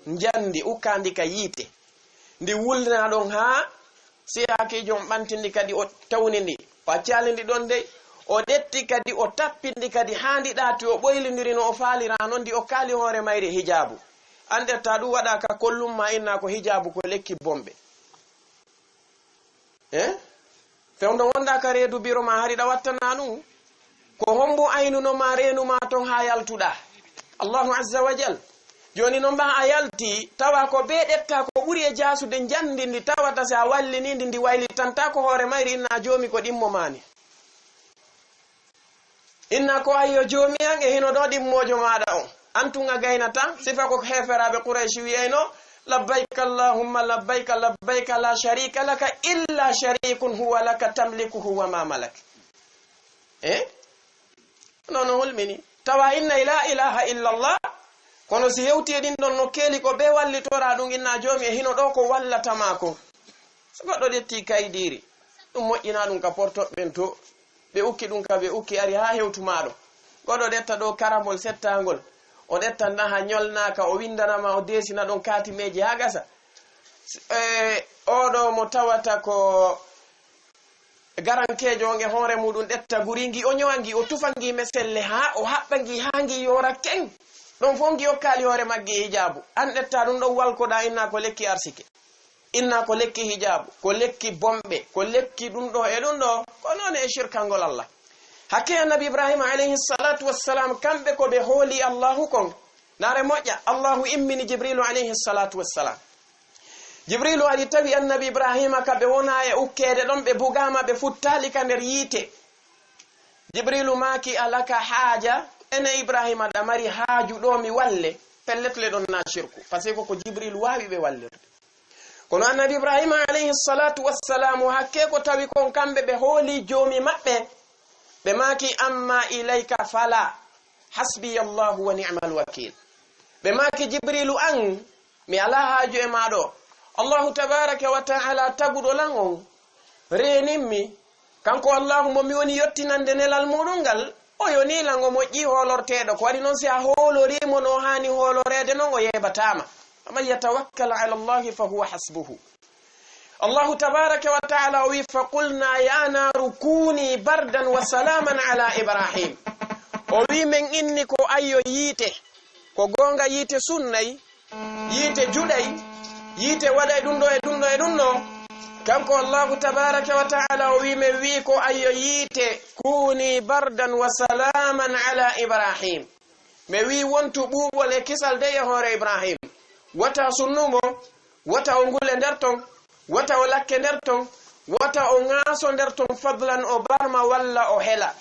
Njandi ukkaandi ka yiite. Ndi wulna ɗon haa siyaakiijo on ɓantindi kadi o tawni ndi. O accaali ndi ɗon dey. O ƴetti kadi o tappindi kadi haa ndi ɗaati o ɓoylindiri no o faalira non ndi okkaali hoore mayri hijaabu. An ƴetta ɗum waɗa ka kollum ma inna ko hijaabu ko lekki bomɓe. Eh? Fewndo wonda ka reedu biro ma hari ɗa wattana ɗum. Ko hombo aynuno ma reenu ma ton haa yaltuɗa? Allahu azza wa jal. Jooni non ba a yalti, tawa ko bee ɗetta ko ɓuri e jaasude njandi ndi tawata si a wallini ndi, ndi waylitanta ko hoore mayri inna joomi ko ɗimmo mani. Inna ko ayyo joomi an e hino ɗo ɗimmoojo maaɗa on. An tun a gaynata, sifa ko heeferaaɓe Qurayshi wi'ayno, "Labbayka Allahumma labbayka, labbayka la sharika laka illa sharikun huwa laka tamlikuhu wa ma malak." Eh? Non no hulmini. Tawa inna la ilaha illallah, kono si hewti e ɗin ɗon nokkeeli ko ɓe wallitora ɗum inna joomi e hino ɗo ko wallata ma ko. So goɗɗo ƴetti kaydiiri, ɗum moƴƴina ɗum ka portoɓɓe ɓen to. Ɓe ukki ɗum ka ɓe ukki ari haa hewtu maaɗo. Goɗɗo ƴetta ɗo karamol settangol. O ƴetta naha ñolnaaka, o windana ma, o deesina ɗon kaatimeeji haa gasa. S-, e, oɗo mo tawata ko garankeejo on e hoore muɗum ƴetta guri ngi, o ñowa ngi, o tufa ngi meselle haa o haɓɓa ngi haa ngi yoora keŋ. Ɗon fof ngi okkaali hoore maggi e hijaabu. An ƴetta ɗum ɗon walkoɗa inna ko lekki arsike. Inna ko lekki hijaabu, ko lekki bomɓe, ko lekki ɗum ɗo e ɗum ɗo, ko noon e shirkangol Allah. Hakke Annabi Ibrahima alayhi salatu wassalam, kamɓe ko ɓe hooli Allahu kon. Naare moƴƴa, Allahu immini Jibrilu alayhi salatu wassalam. Jibrilu ari tawi Annabi Ibrahima ka ɓe wona e ukkeede ɗon, ɓe bugaama, ɓe futtaali ka nder yiite. Jibrilu maaki, "Alaka haaja?" Ene Ibrahima, ɗa mari haaju ɗo mi walle? Pellet le ɗon na shirku, parce que ko Jibrilu waawi ɓe wallirde. Kono Annabi Ibrahima alayhi salatu wassalamu, hakke ko tawi kon kamɓe ɓe hooli joomi maɓɓe, ɓe maaki, "Amma ilayka fala." "Hasbiya Allahu wa ni'mal wakil." Ɓe maaki, "Jibrilu an, mi alaa haaju e maa ɗo. Allahu tabaraka wa ta'ala taguɗo lan on reenin mi. Kanko Allahu mo mi woni yottinande nelal muɗum ngal, o yonii lan, o moƴƴii hoolorteeɗo. Ko waɗi non si a hoolorii mo no haani hooloreede non, o yeebataa ma. Wa man yatawakkal ala Allahi fa huwa hasbuhu." Allahu tabaraka wa ta'ala o wi, "Fa qulna ya naru kuni bardan wa salaman ala Ibrahim." O wi, "Men inni ko ayyo yiite, ko goonga yiite sunnay, yiite juɗay, yiite waɗay ɗum ɗo e ɗum ɗo e ɗum ɗo." Kanko Allahu tabaraka wa ta'ala o wi, "Men wi ko ayyo yiite, kuni bardan wa salaman ala Ibrahim." Mi wi wontu ɓuuɓol e kisal dey e hoore Ibrahim. Wata sunnu mo, wata o ngule nder ton, wata o lakke nder ton, wata o ŋaaso nder ton, fadlan o barma walla o hela.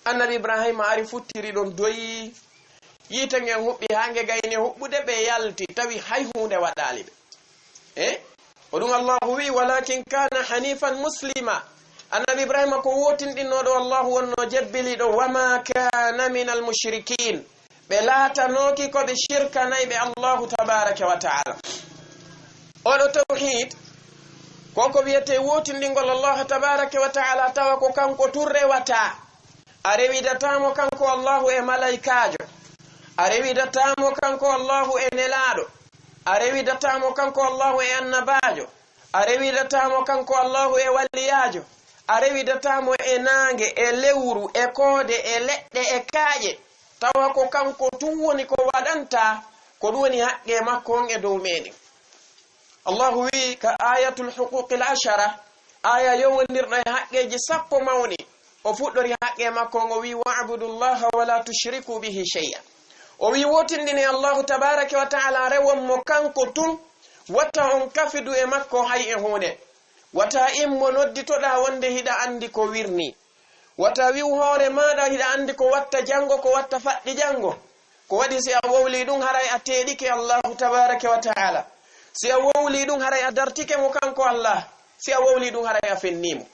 Annabi Ibrahima ari futtiri ɗon doyi. Yiite ngen huɓɓi haa nge gayni huɓɓude, ɓe yalti, tawi hay huunde waɗaali ɓe. Eh? Ko ɗum Allahu wi'i, "Walakin kana hanifan muslima." Annabi Ibrahima ko wootinɗinnooɗo Allahu wonno jebbiliiɗo, "Wa ma kana minal mushrikin." Ɓe laatanooki ko ɓe shirkanayɓe Allahu tabaraka wa ta'ala. Oɗo tawhid, ko ko wiyete wootinɗingol Allahu tabaraka wa ta'ala, tawa ko kanko tun rewata. A rewidataa mo kanko Allahu e malaykaajo. A rewidataa mo kanko Allahu e nelaaɗo. A rewidataa mo kanko Allahu e annabaajo. A rewidataa mo kanko Allahu e waliyaajo. A rewidataa mo e naange, e lewru, e koode, e leɗɗe, e kaaƴe. Tawa ko kanko tun woni ko waɗanta, ko ɗum woni haqqe makko on e dow meɗen. Allahu wi'i ka ayatul huquqil ashara, aya yowondirɗo e haqqeeji sappo mawni, o fuɗɗori haqqe makko on, o wi'i, "Wa'budu llaha wa la tushriku bihi shay'a." O wi'i, "Wootinɗine Allahu tabaraka wa ta'ala, rewon mo kanko tun, wata on kafidu e makko hay e huunde. Wata immo nodditoɗaa wonde hiɗa anndi ko wirni. Wata wi'u hoore maaɗa hiɗa anndi ko watta janngo, ko watta faɗɗi janngo. Ko waɗi si a wowli ɗum haray a teeɗike Allahu tabaraka wa ta'ala. Si a wowli ɗum haray a dartike mo kanko Allah. Si a wowli ɗum haray a fenni mo."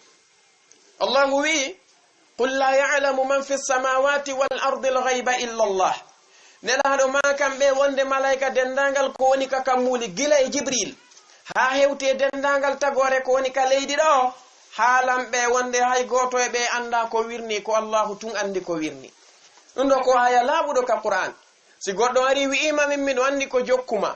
Allahu wi'i, "Qul la ya'lamu man fi samawati wal ardi al ghayba illa Allah." Nelaaɗo, maa kamɓe wonde malayka denndaangal ko woni ka kammuuli, gila e Jibril, haa hewti e denndaangal tagoore ko woni ka leydi ɗo, haalan ɓe wonde hay gooto e ɓe anndaa ko wirni, ko Allahu tun anndi ko wirni. Ɗum ɗo ko aya laaɓuɗo ka Qur'an. Si goɗɗo ari wi'ii ma min miɗo anndi ko jokkuma,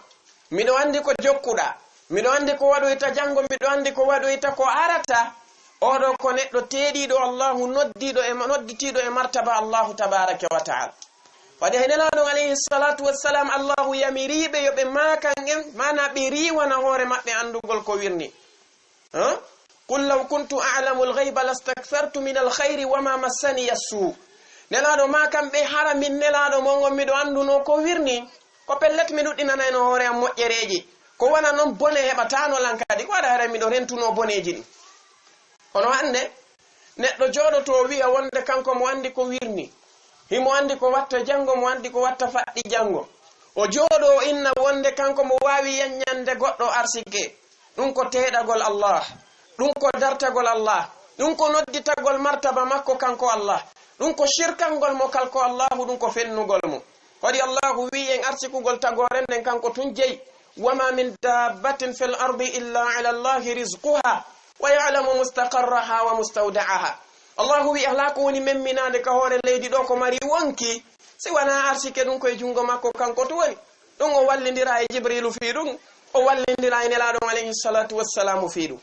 miɗo anndi ko jokkuɗaa, miɗo anndi ko waɗoyta janngo, miɗo anndi ko waɗoyta ko arata, oɗo ko neɗɗo teeɗiiɗo Allahu, noddiiɗo e, nodditiiɗo e martaba Allahu tabaraka wa ta'ala. Waɗi hay Nelaaɗo on alayhi salatu wassalam, Allahu yamiriiɓe yo ɓe maakan en, maana ɓe riiwana hoore maɓɓe anndugol ko wirni. Ha? "Qul law kuntu a'lamu al-ghayba lastakthartu min al-khayri wa ma massaniya as-su." Nelaaɗo, maa kamɓe hara min Nelaaɗo mon on miɗo annduno ko wirni, ko pellet mi ɗuɗɗinanayno hoore am moƴƴereeji. Ko wona non bone heɓataano lan kadi, ko waɗa hara miɗo rentuno boneeji ɗin. Kono hannde, neɗɗo jooɗoto o wi'a wonde kanko mo anndi ko wirni. Himo anndi ko watta janngo, mo anndi ko watta faɗɗi janngo. O jooɗo o inna wonde kanko mo waawi yaññande goɗɗo arsike. Ɗum ko teeɗagol Allah. Ɗum ko dartagol Allah. Ɗum ko nodditagol martaba makko kanko Allah. Ɗum ko shirkangol mo kalko Allahu, ɗum ko fennugol mo. Waɗi Allahu wi'i en arsikugol tagoore nden kanko tun jeyi. "Wa ma min dabbatin fil ardi illa ala Allahi rizquha wa ya'lamu mustaqarraha wa mustawda'aha." Allahu wi'i, alaa ko woni memminaande ka hoore leydi ɗo ko mari wonki, si wanaa arsike ɗum ko e junngo makko kanko to woni. Ɗum o wallindira e Jibriilu fii ɗum, o wallindira e Nelaaɗo on alayhi salatu wassalamu fii ɗum.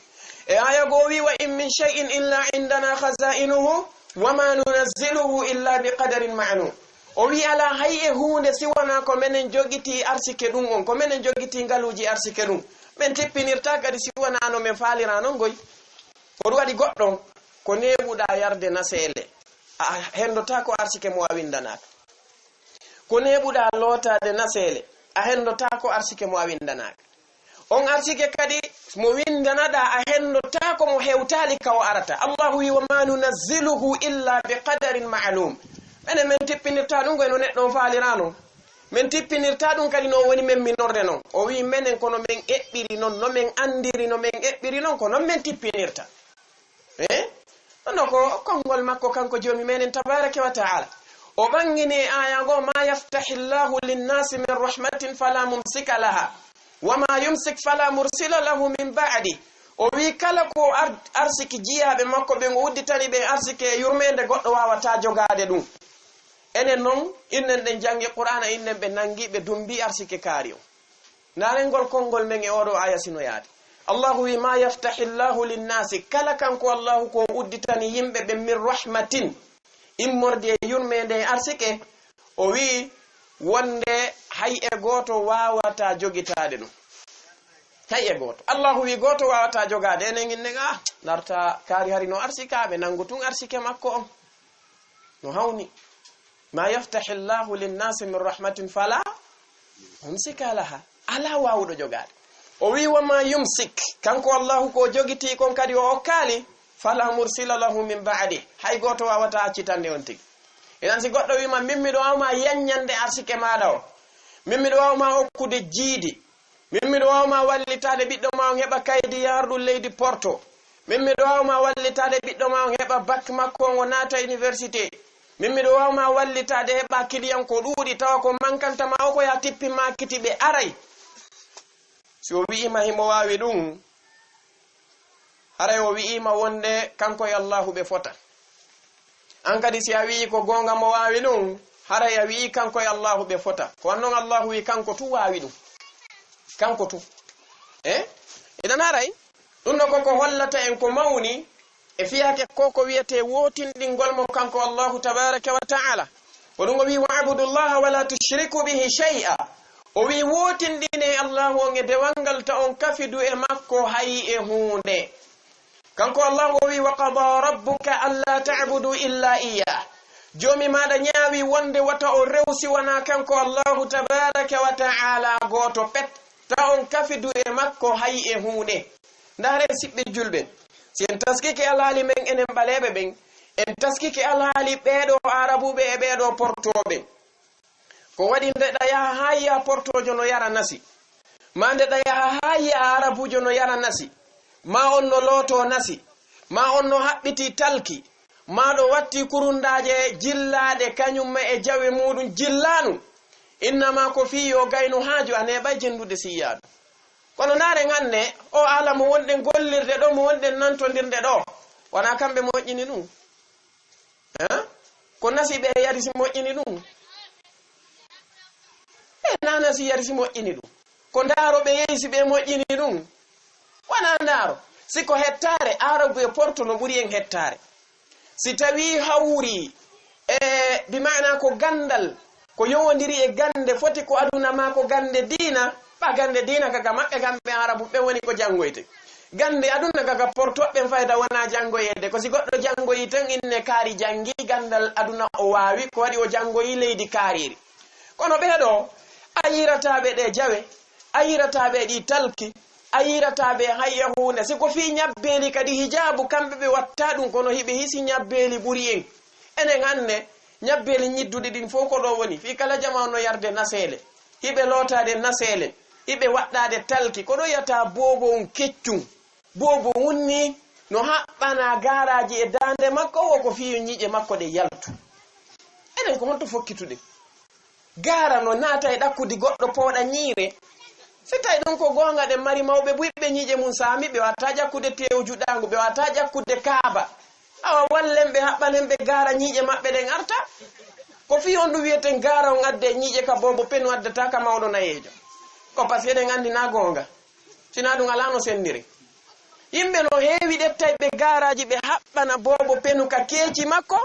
E aya goo o wi'i, "Wa in min shay'in illa indana khaza'inuhu wa ma nunazziluhu illa bi qadarin ma'lum." O wi'i, alaa hay e huunde si wanaa ko menen jogitii arsike ɗum on, ko menen jogitii ngaluuji arsike ɗum. Men tippinirtaa kadi si wanaa no men faalira non goy. Ko ɗum waɗi goɗɗo, ko neeɓuɗaa yarde naseele, a henndotaako arsike mo a winndanaaka. Ko neeɓuɗaa lootaade naseele, a henndotaako arsike mo a winndanaaka. On arsike kadi mo winndanaɗaa, a henndotaako mo hewtaali ka o arata. Allahu wi'i, "Wa ma nunazziluhu illa bi qadarin ma'lum." Menen men tippinirtaa ɗum ko e no neɗɗo on faalira non. Men tippinirtaa ɗum kadi no woni men minorde non. O wi'i menen ko no men eɓɓiri non, no men anndiri no men eɓɓiri non, ko non men tippinirta. Eh? Ɗum ɗo ko konngol makko kanko Joomi meɗen tabaraka wa ta'ala. O ɓanngini e aaya ngo, "Ma yaftahi Llahu linnasi min rahmatin fala mumsika laha, wa ma yumsik fala mursila lahu min ba'di." O wi kala ko ar-, arsiki jiyaaɓe makko ɓen, o udditani ɓe arsike e yurmeende, goɗɗo waawataa jogaade ɗum. Enen noon, innen ɗen janngi Qur'aana, innen ɓe nanngi, ɓe dummbi arsike kaari on. Ndaarengol konngol men e oo ɗoo aaya sino yaade. Allahu wi, "Ma yaftahi Llahu linnasi," kala kanko Allahu ko o udditani yimɓe ɓen min rahmatin, immorde e yurmeende e arsike, o wi wonde hay e gooto waawataa jogitaade ɗum. Hay e gooto. Allahu wi gooto waawataa jogaade. Enen innen, ah, ndarta kaari hari no arsikaaɓe, nanngu tun arsike makko on. No hawni. "Ma yaftahi Llahu linnasi min rahmatin fala mumsika laha." Alaa waawuɗo jogaade. O wi, "Wa ma yumsik," kanko Allahu ko o jogitii kon kadi o okkaali, "fala mursila lahu min ba'di." Hay gooto waawataa accitande on tigi. Inan si goɗɗo wi ma, "Min miɗo waaw ma yanñande arsike maaɗa o. Min miɗo waaw ma okkude jiidi. Min miɗo waaw ma wallitaade ɓiɗɗo ma on heɓa kaydi yaarɗum leydi Porto. Min miɗo waaw ma wallitaade ɓiɗɗo ma on heɓa bac makko on o naata université. Min miɗo waaw ma wallitaade heɓa client ko ɗuuɗi tawa ko mankanta ma o ko ya tippi ma kiti ɓe aray." Si o wi'i ma himo waawi ɗum, haray o wi'i ma wonde kanko e Allahu ɓe fota. An kadi si a wi'i ko goonga mo waawi ɗum, haray a wi'i kanko e Allahu ɓe fota. Ko an non Allahu wi'i kanko tu waawi ɗum. Kanko tu. Eh? Idan haray, ɗum ɗo koko hollata en ko mawni e fiyake ko ko wiyetee wootinɗingol mo kanko Allahu tabaraka wa ta'ala. Ko ɗum o wi'i, "Wa'budu Llaha wa la tushriku bihi shay'a." O wi'i, "Wootinɗinee Allahu on e dewal ngal, ta on kafidu e makko hay e huunde." Kanko Allahu o wi'i, "Wa qada rabbuka alla ta'budu illa iyyah." Joomi maaɗa ñaawi wonde wata o rewsi wanaa kanko Allahu tabaraka wa ta'ala gooto pet. Ta on kafidu e makko hay e huunde. Ndaaren siɓɓe julɓe. Si en taskike alhaali men enen ɓaleeɓe ɓen, en taskike alhaali ɓeeɗo Aarabuɓe e ɓeeɗo Portooɓe. Ko waɗi nde ɗa yaha haa yi'a Portoojo no yara nasi, maa nde ɗa yaha haa yi'a Aarabuujo no yara nasi, maa on no lootoo nasi, maa on no haɓɓitii talki, maa ɗo wattii kurundaaje jillaaɗe kañum ma e jawe muuɗum jillaanu, inna maa ko fii yo gaynu haaju a neeɓay jenndude si yi'aa ɗum. Kono ndaaren hannde, o haala mo wonɗen gollirde ɗoo, mo wonɗen nantondirde ɗoo, wanaa kamɓe moƴƴini ɗum. Eh? Ko nasi ɓe yari si moƴƴini ɗum? Ɓe na nasi yari si moƴƴini ɗum. Ko ndaaro ɓe yehi si ɓe moƴƴini ɗum? Wanaa ndaaro. Si ko hettaare, Aarabu e Porto no ɓuri en hettaare. Si tawii hawri e, bi maana ko ganndal, ko yowondiri e gannde foti ko aduna maa ko gannde diina, ɓa gannde diina ka, ka maɓɓe kamɓe Aarabu ɓe woni ko janngoyte. Gannde aduna ka, ka Portooɓe ɓen fayda wonaa janngoyeede. Ko si goɗɗo janngoyi tan inne kaari janngi, ganndal aduna o waawi, ko waɗi o janngoyi leydi kaariiri. Kono ɓee ɗoo, a yiirataa ɓe ɗee jawe, a yiirataa ɓe ɗii talki, a yiirataa ɓe hay e huunde. Si ko fii ñabbeeli kadi hijaabu, kamɓe ɓe watta ɗum, kono hiɓe hisi ñabbeeli ɓuri en. Enen hannde, ñabbeeli ñidduɗi ɗin fof ko ɗoo woni. Fii kala jamaa no yarde naseele. Hiɓe lootaade naseele. Hiɓe waɗɗaade talki. Ko ɗoo yata boobo on keccum. Boobo wunni no haɓɓana gaaraaji e daande makko, wo ko fii yo ñiiƴe makko ɗe yaltu. Enen ko honto fokkituɗen? Gaara no naata e ɗakkudi goɗɗo pooɗa ñiire. Si tawi ɗum ko goonga, ɗen mari mawɓe buy ɓe ñiiƴe mum saami, ɓe wata ƴakkude teewu juɗaangu, ɓe wata ƴakkude kaaba. Awa wallen ɓe, haɓɓanen ɓe gaara ñiiƴe maɓɓe ɗen arta. Ko fii on ɗum wiyeten gaara on adde ñiiƴe ka boobo penu addata ka mawɗo nayeejo. Ko parce que eɗen anndi na goonga. Sinaa ɗum alaa no senndiri. Yimɓe no heewi ɗettay ɓe gaaraaji ɓe haɓɓana boobo penu ka keeci makko,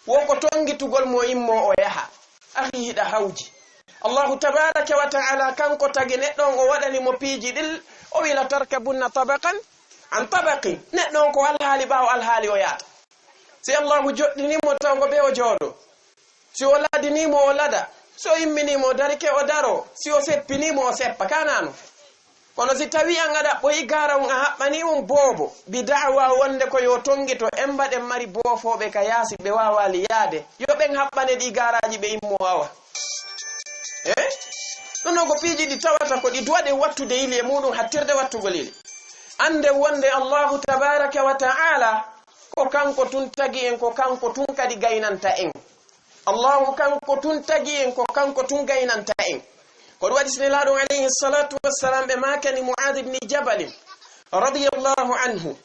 wo ko tonngitugol mo immo o yaha. Ahi hiɗa hawji. Allahu tabaraka wa ta'ala kanko tagi neɗɗo on, o waɗani mo piiji ɗin, o wi la tarkabunna tabaqan an tabaqin. Neɗɗo on ko alhaali ɓaawo alhaali o yaata. Si Allahu joɗɗini mo taw ko ɓe o jooɗo. Si o ladinii mo o lada. Si o imminii mo o darike o daro. Si o seppinii mo o seppa. Kanano. Kono si tawii an a ɗaɓɓoyi gaara on a haɓɓanii on boobo, bi da'wa wonde ko yo tonngito, en mbaɗen mari boofooɓe ka yaasi ɓe waawaali yaade, yo ɓen haɓɓane ɗii gaaraaji ɓe immoo awa. Eh? Ɗum ɗoo ko piiji ɗi tawata ko ɗi duwaɗen wattude yili e muuɗum, hattirde wattugol yili. Annden wonde Allahu tabaraka wa ta'ala ko kanko tun tagi en, ko kanko tun kadi gaynanta en. Allahu kanko tun tagi en, ko kanko tun gaynanta en. Ko ɗum waɗi si Nelaaɗo alayhi salatu wassalam ɓe maakani Mu'adh ibn Jabal radiyallahu anhu.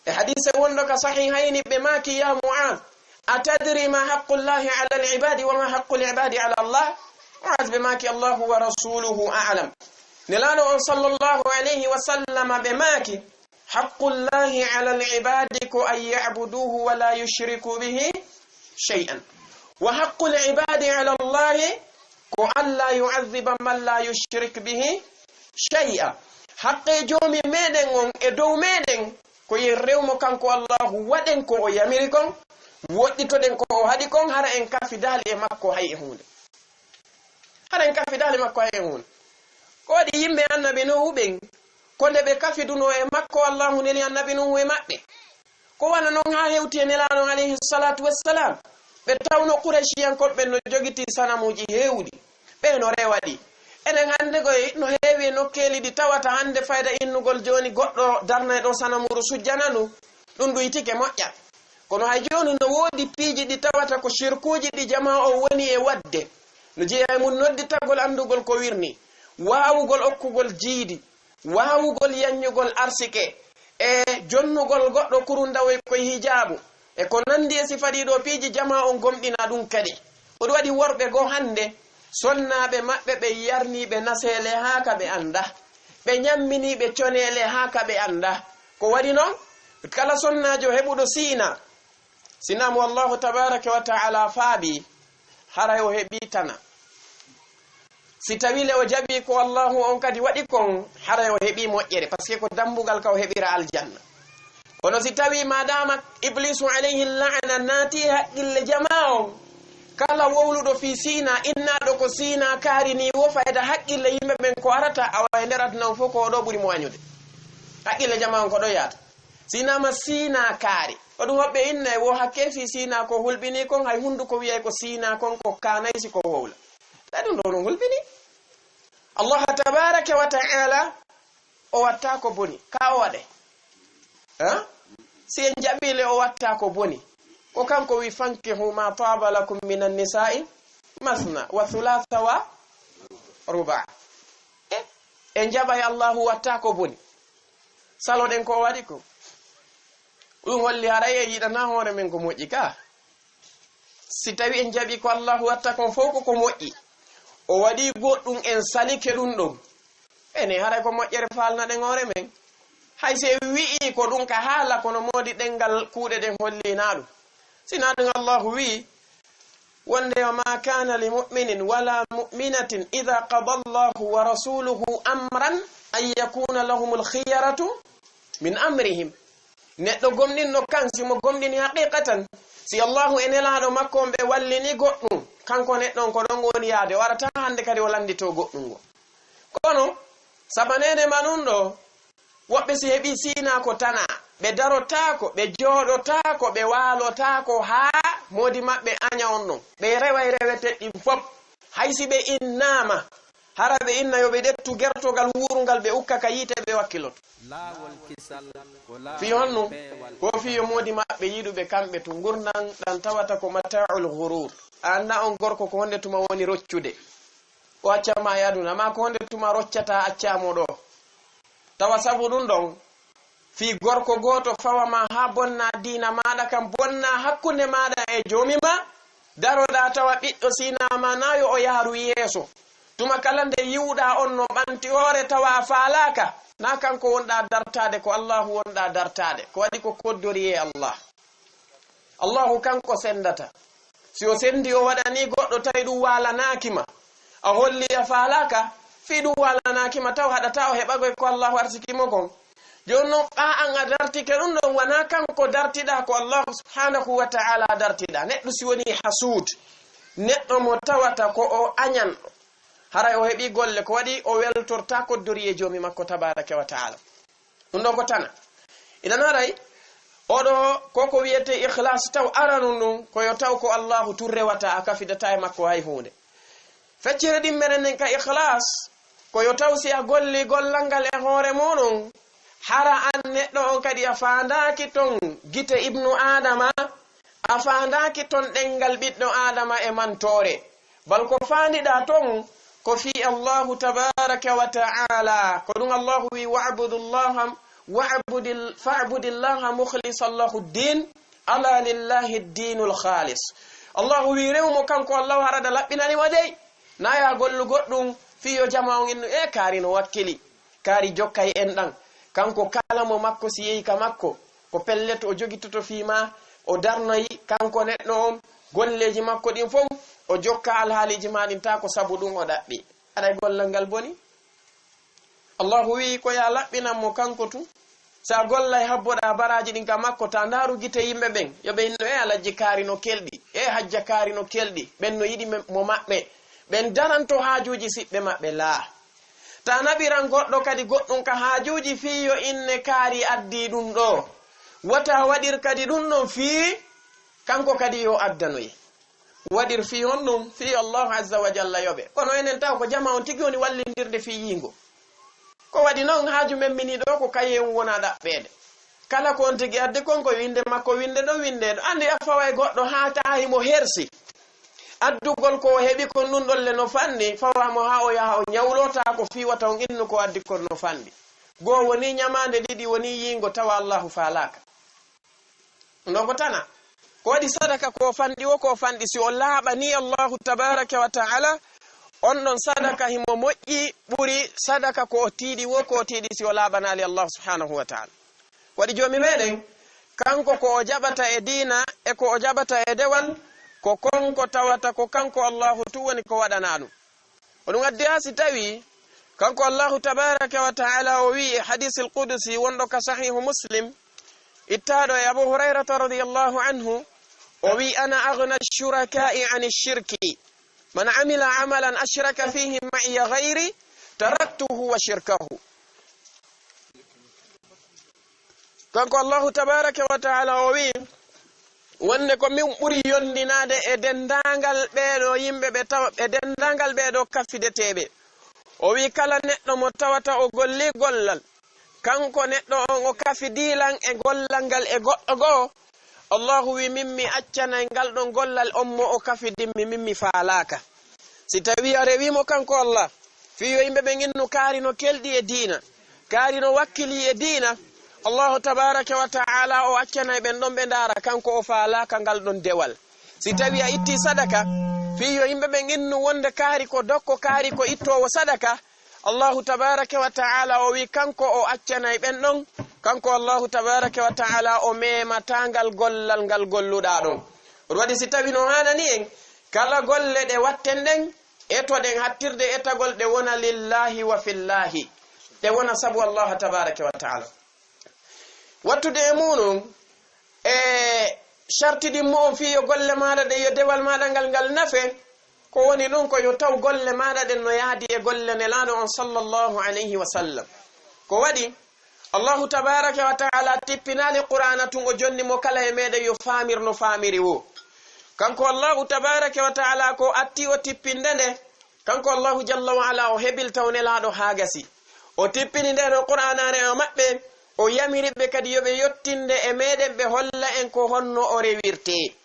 E hadiise wonɗo ka sahihayni ɓe maaki, "Ya Mu'adh, atadri ma haqqullahi ala al-ibadi wa ma haqqul ibadi ala Allah?" Mu'adh ɓe maaki, "Allahu wa rasuluhu a'lam." Nelaaɗo on sallallahu alayhi wa sallama ɓe maaki, "Haqqullahi ala al-ibadi ko an ya'buduhu wa la yushriku bihi shay'an. Wa haqqul ibadi ala Allahi ko an la yu'adhiba man la yushrik bihi shay'a." Haqqe joomi meɗen on e dow meɗen ko yen rew mo kanko Allahu, waɗen ko o yamiri kon, woɗɗitoɗen ko o haɗi kon, hara en kafidaali e makko hay e huunde. Hara en kafidaali e makko hay e huunde. Ko waɗi yimɓe annabi Nuhu ɓen, ko nde ɓe kafidunoo e makko, Allahu neli annabi Nuhu e maɓɓe. Ko wano non haa hewti e Nelaaɗo alayhi salatu wassalam. Ɓe tawno Qurayshiyankoɓe ɓen no jogitii sanamuuji heewuɗi. Ɓe no rewa ɗi. Enen hannde koy no heewi e nokkeeli ɗi tawata hannde fayda innugol jooni goɗɗo darnay ɗo sanamuuru sujjana ndu, ɗum ɗuytike moƴƴa. Kono hay jooni no woodi piiji ɗi tawata ko shirkuuji ɗi jamaa o woni e waɗde. No jeyaa e mum nodditagol anndugol ko wirnii, waawugol okkugol jiidi, waawugol yanñugol arsike, e jonnugol goɗɗo kurundawoy koye hijaabu, e ko nanndi e sifa ɗii ɗoo piiji, jamaa on gomɗina ɗum kadi. Ko ɗum waɗi worɓe goo hannde, sonnaaɓe maɓɓe ɓe yarnii ɓe naseele haa ka ɓe annda, ɓe ñamminii ɓe coneele haa ka ɓe annda. Ko waɗi non, kala sonnaajo heɓuɗo siina, si naa mo Allahu tabaraka wa ta'ala faabii, haray o heɓii tana. Si tawii le o jaɓii ko Allahu on kadi waɗi kon, haray o heɓii moƴƴere, parce que ko dambugal ka o heɓira aljanna. Kono si tawii maadaama Ibliisu alayhi la'ana naatii haqqille jamaa on, kala wowluɗo fii siina, innaaɗo ko siina kaari nii, wo fayda haqqille yimɓe ɓen ko arata, awa e nder aduna on fof ko o ɗoo ɓuri mo añude. Haqqille jamaa on ko ɗoo yaata. Siina ma siina kaari. Ko ɗum hoɓɓe inna e wo hakke fii siina ko hulɓinii kon, hay hunnduko wiyay ko siina kon ko kaanay si ko wowla. Ɗa ɗum ɗoo no hulɓinii. Allah tabaraka wa ta'ala o watta ko boni. Ka o waɗe. Ha? Si en jaɓii le o watta ko boni. Ko kanko wi, "Fankihu ma taba lakum minan nisa'i masna wa thulatha wa ruba." E, en jaɓay Allahu watta ko boni. Saloɗen ko o waɗi ko. Ɗum holli haray en yiɗana hoore men ko moƴƴi ka. Si tawi en jaɓi ko Allahu watta kon fof ko ko moƴƴi, o waɗi goɗɗum en salike ɗum ɗon. Ene haray ko moƴƴere faalnaɗen hoore men. Hay si en wi'i ko ɗum ka haala, kono moodi ɗengal kuuɗe ɗen holli na ɗum. Si na ɗum Allahu wi'i, wonde, "Wa ma kana li mu'minin wala mu'minatin idha qada Allahu wa rasuluhu amran an yakuna lahumul khiyaratu min amrihim." Neɗɗo gomɗinɗo kan, si mo gomɗini haqiqatan, si Allahu e nelaaɗo makko on ɓe wallini goɗɗum, kanko neɗɗo on ko ɗon woni yaade, o arata hannde kadi o lanndito goɗɗum ngo. Kono, sabaneede ma ɗum ɗo, woɓɓe si heɓi siina ko tana, ɓe darotaako, ɓe jooɗotaako, ɓe waalotaako haa moodi maɓɓe aña on ɗon. Ɓe reway reweteɗɗi fof, hay si ɓe innaama, hara ɓe inna yo ɓe ƴettu gertogal wuurungal ɓe ukka ka yiite ɓe wakkiloto. Laawol kisal ko laawol. Fii honno? Peewal. Ko fii yo moodi maɓɓe yiɗuɓe kamɓe to ngurndan ɗan tawata ko mata'ul ghurur. A annda on gorko ko honde tuma woni roccude. O acca ma e aduna, ma ko honde tuma roccata acca mo ɗo. Tawa sabu ɗum ɗon, fii gorko gooto fawa ma haa bonna diina maaɗa kan, bonna hakkunde maaɗa e joomi ma, daroɗaa tawa ɓiɗɗo siina ma na yo o yaaru yeeso. Tuma kala nde yi'uɗaa on no ɓanti hoore tawa a faalaaka, na kanko wonɗaa dartaade, ko Allahu wonɗaa dartaade. Ko waɗi ko koddori e Allah. Allahu kanko senndata. Si o senndi o waɗanii goɗɗo tawi ɗum waalanaaki ma, a holli a faalaaka, fii ɗum waalanaaki ma taw haɗataa o heɓagoy ko Allahu arsiki mo kon. Jooni non, ɓaa an a dartike ɗum ɗon, wanaa kanko dartiɗaa, ko Allahu subhanahu wa ta'ala dartiɗaa. Neɗɗo si wonii hasuud, neɗɗo mo tawata ko o añanɗo, haray o heɓii golle, ko waɗi o weltortaa koddori e Joomi makko tabaraka wa ta'ala. Ɗum ɗon ko tana. Idan haray, oɗo ko ko wiyetee ikhlas taw aranun ɗum, ko yo taw ko Allahu tun rewata, a kafidataa e makko hay huunde. Feccere ɗimmere nden ka ikhlas, ko yo taw si a golli gollal ngal e hoore muɗum, hara an neɗɗo on kadi a faandaaki ton gite ibnu Aadama, a faandaaki ton ɗenngal ɓiɗɗo Aadama e mantoore. Bal ko faandiɗaa ton ko fii Allaahu tabaaraka wa ta'aala. Ko ɗum Allaahu wi'i, "Wa'budu Llaaha, wa'budil-, fa'budillaha mukhlisan lahu ddin, ala lillahi ddinul khalis." Allaahu wi'i, "Rewu mo kanko Allaahu, hara aɗa laɓɓinani mo dey. Na yaa gollu goɗɗum fii yo jama on innu, e kaari no wakkili." Kaari jokkay enɗan. Kanko kala mo makko si yehi ka makko, ko pellet o jogitoto fii ma, o darnoyi kanko neɗɗo on, golleeji makko ɗin fow, o jokka alhaaliiji ma ɗin, taa ko sabu ɗum o ɗaɓɓi. Haray gollal ngal boni? Allaahu wi'i ko yaa laɓɓinan mo kanko tun. Sa gollay habboɗaa baraaji ɗin ka makko, taa ndaaru gite yimɓe ɓen, yo ɓe inno, "E Alajji kaari no kelɗi, e Hajja kaari no kelɗi." Ɓen no yiɗi men-, mo maɓɓe. Ɓen daranto haajuuji siɓɓe maɓɓe laa. Taa naɓiran goɗɗo kadi goɗɗum ka haajuuji fii yo inne kaari addii ɗum ɗoo. Wota waɗir kadi ɗum ɗon fii kanko kadi yo addanoye. Waɗir fii honɗum? Fii Allaahu azza wa jalla yoɓe. Kono enen taw ko jama on tigi woni wallindirde fii yiingo. Ko waɗi non haaju men mini ɗoo ko kaye on wona ɗaɓɓeede. Kala ko on tigi addi kon ko winnde makko, winnde ɗo, winnde ɗo. Anndi a faway goɗɗo haa taa himo hersi. Addugol ko o heɓi kon ɗum ɗon le no fanɗi, fawa mo haa o yaha o ñawloo taa ko fii wata on innu ko addi kon no fanɗi. Goo woni ñamaande, ɗiɗi woni yiingo tawa Allaahu faalaaka. Ɗum ɗo ko tana. Ko waɗi sadaka ko fanɗi wo ko fanɗi, si o laaɓanii Allaahu tabaaraka wa ta'aala, on ɗon sadaka himo moƴƴi ɓuri sadaka ko o tiiɗi wo ko o tiiɗi si o laaɓanaali Allaahu subhaanahu wa ta'aala. Ko waɗi Joomi meɗen, kanko ko o jaɓata e diina e ko o jaɓata e dewal, ko kon ko tawata ko kanko Allaahu tun woni ko waɗanaa ɗum. Ko ɗum addi haa si tawii kanko Allaahu tabaaraka wa ta'aala o wi'i e hadiisil qudusi wonɗo ka Sahiihu Muslim, ittaaɗo e Abu Hurayrata radiyallaahu anhu, o wi'i, "Ana aghna shurakaa'i ani shirki. Man amila amalan ashraka fiihi ma'iya ghayri, taraktuhu wa shirkahu." Kanko Allaahu tabaaraka wa ta'aala o wi'i, wonde ko min ɓuri yondinaade e denndaangal ɓeeɗo yimɓe ɓe taw-, e denndaangal ɓeeɗo kafideteeɓe. O wi'i, kala neɗɗo mo tawata o golli gollal, kanko neɗɗo on o kafidii lan e gollal ngal e goɗɗo goo, Allaahu wi'i, min mi accanay ngal ɗon gollal on mo o kafidimmi, min mi faalaaka. Si tawii a rewii mo kanko Allah, fii yo yimɓe ɓen innu kaari no kelɗi e diina, kaari no wakkilii e diina, Allaahu tabaaraka wa ta'aala o accanay ɓen ɗon ɓe ndaara kanko o faalaaka ngal ɗon dewal. Si tawii a ittii sadaka, fii yo yimɓe ɓen innu wonde kaari ko dokko, kaari ko ittoowo sadaka, Allaahu tabaaraka wa ta'aala o wi'i kanko o accanay ɓen ɗon, kanko Allaahu tabaaraka wa ta'aala o meemataa ngal gollal ngal golluɗaa ɗon. Ɗum waɗi si tawii no haanani en, kala golle ɗe watten ɗen, etoɗen hattirde etagol ɗe wona lillaahi wa fillaahi, ɗe wona sabu Allaahu tabaaraka wa ta'aala. Wattude e muuɗum, e shartiɗin mu'un fii yo golle maaɗa ɗe, yo dewal maaɗa ngal, ngal nafe, ko woni ɗum ko yo taw golle maaɗa ɗen no yaadi e golle Nelaaɗo on sallallahu alayhi wa sallam. Ko waɗi, Allaahu tabaaraka wa ta'aala tippinaali Qur'aana tun o jonni mo kala e meɗen yo faamir no faamiri wo. Kanko Allaahu tabaaraka wa ta'aala ko atti o tippinde nde, kanko Allaahu jalla wa ala o hebilta o Nelaaɗo haa gasi. O tippini nden ɗon Qur'aanaare e maɓɓe, o yamiri ɓe kadi yo ɓe yottinde e meɗen ɓe holla en ko honno o rewirtee.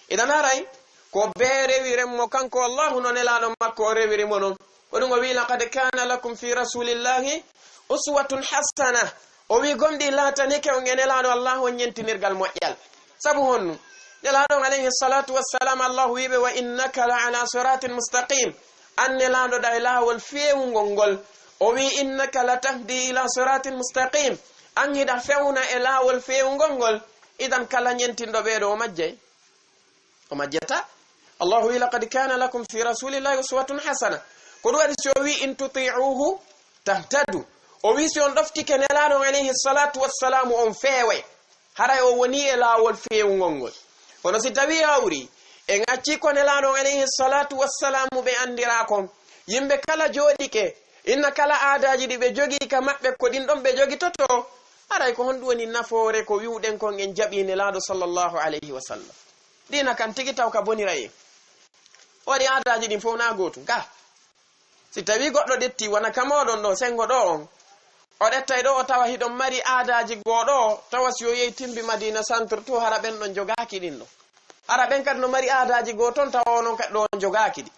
Idan haray, ko bee rewiren mo kanko Allaahu no Nelaaɗo makko o rewiri mo non. Ko ɗum o wi'i, "Laqad kaana lakum fii rasuulillaahi uswatun hasana." O wi'i, "Gomɗii laatanike on e Nelaaɗo Allaahu on ñentinirgal moƴƴal." Sabu honɗum? Nelaaɗo on alayhi salaatu wassalaam, Allaahu wi'i ɓe, "Wa innaka la ala siraatin mustaqim." An Nelaaɗo ɗa e laawol feewungol ngol. O wi'i, "Innaka la tahdi ila siraatin mustaqim." An hiɗa fewna e laawol feewungol ngol. Idan kala ñentinɗo ɓeeɗo o majjay. O majjata. Allahu wi'i, "Laqad kana lakum fi rasulillahi uswatun hasana." Ko ɗum waɗi si o wi'i, "In tuti'uhu tahtadu." O wi'i si on ɗoftike Nelaaɗo on alayhi salatu wassalamu on feeway. Haray o woni e laawol feewungol ngol. Kono si tawi hawri, en acci ko Nelaaɗo on alayhi salatu wassalamu ɓe andira kon. Yimɓe kala jooɗike, inna kala aadaaji ɗi ɓe jogii ka maɓɓe ko ɗin ɗon ɓe jogitoto. Haray ko honɗum woni nafoore ko wi'uɗen kon en jaɓi Nelaaɗo sallallahu alayhi wa sallam? Diina kan tigi taw ka bonira en. Waɗi aadaaji ɗin fof na gootum. Ka si tawi goɗɗo ɗetti wona ka mooɗon ɗo, sengo ɗo on, o ɗettay ɗo o tawa hiɗon mari aadaaji goo ɗo, tawa si o yehi timbi Madina Centre to hara ɓen ɗon jogaaki ɗin ɗo. Ara ɓen kadi no mari aadaaji goo ton, tawa onon kadi ɗo on jogaaki ɗi.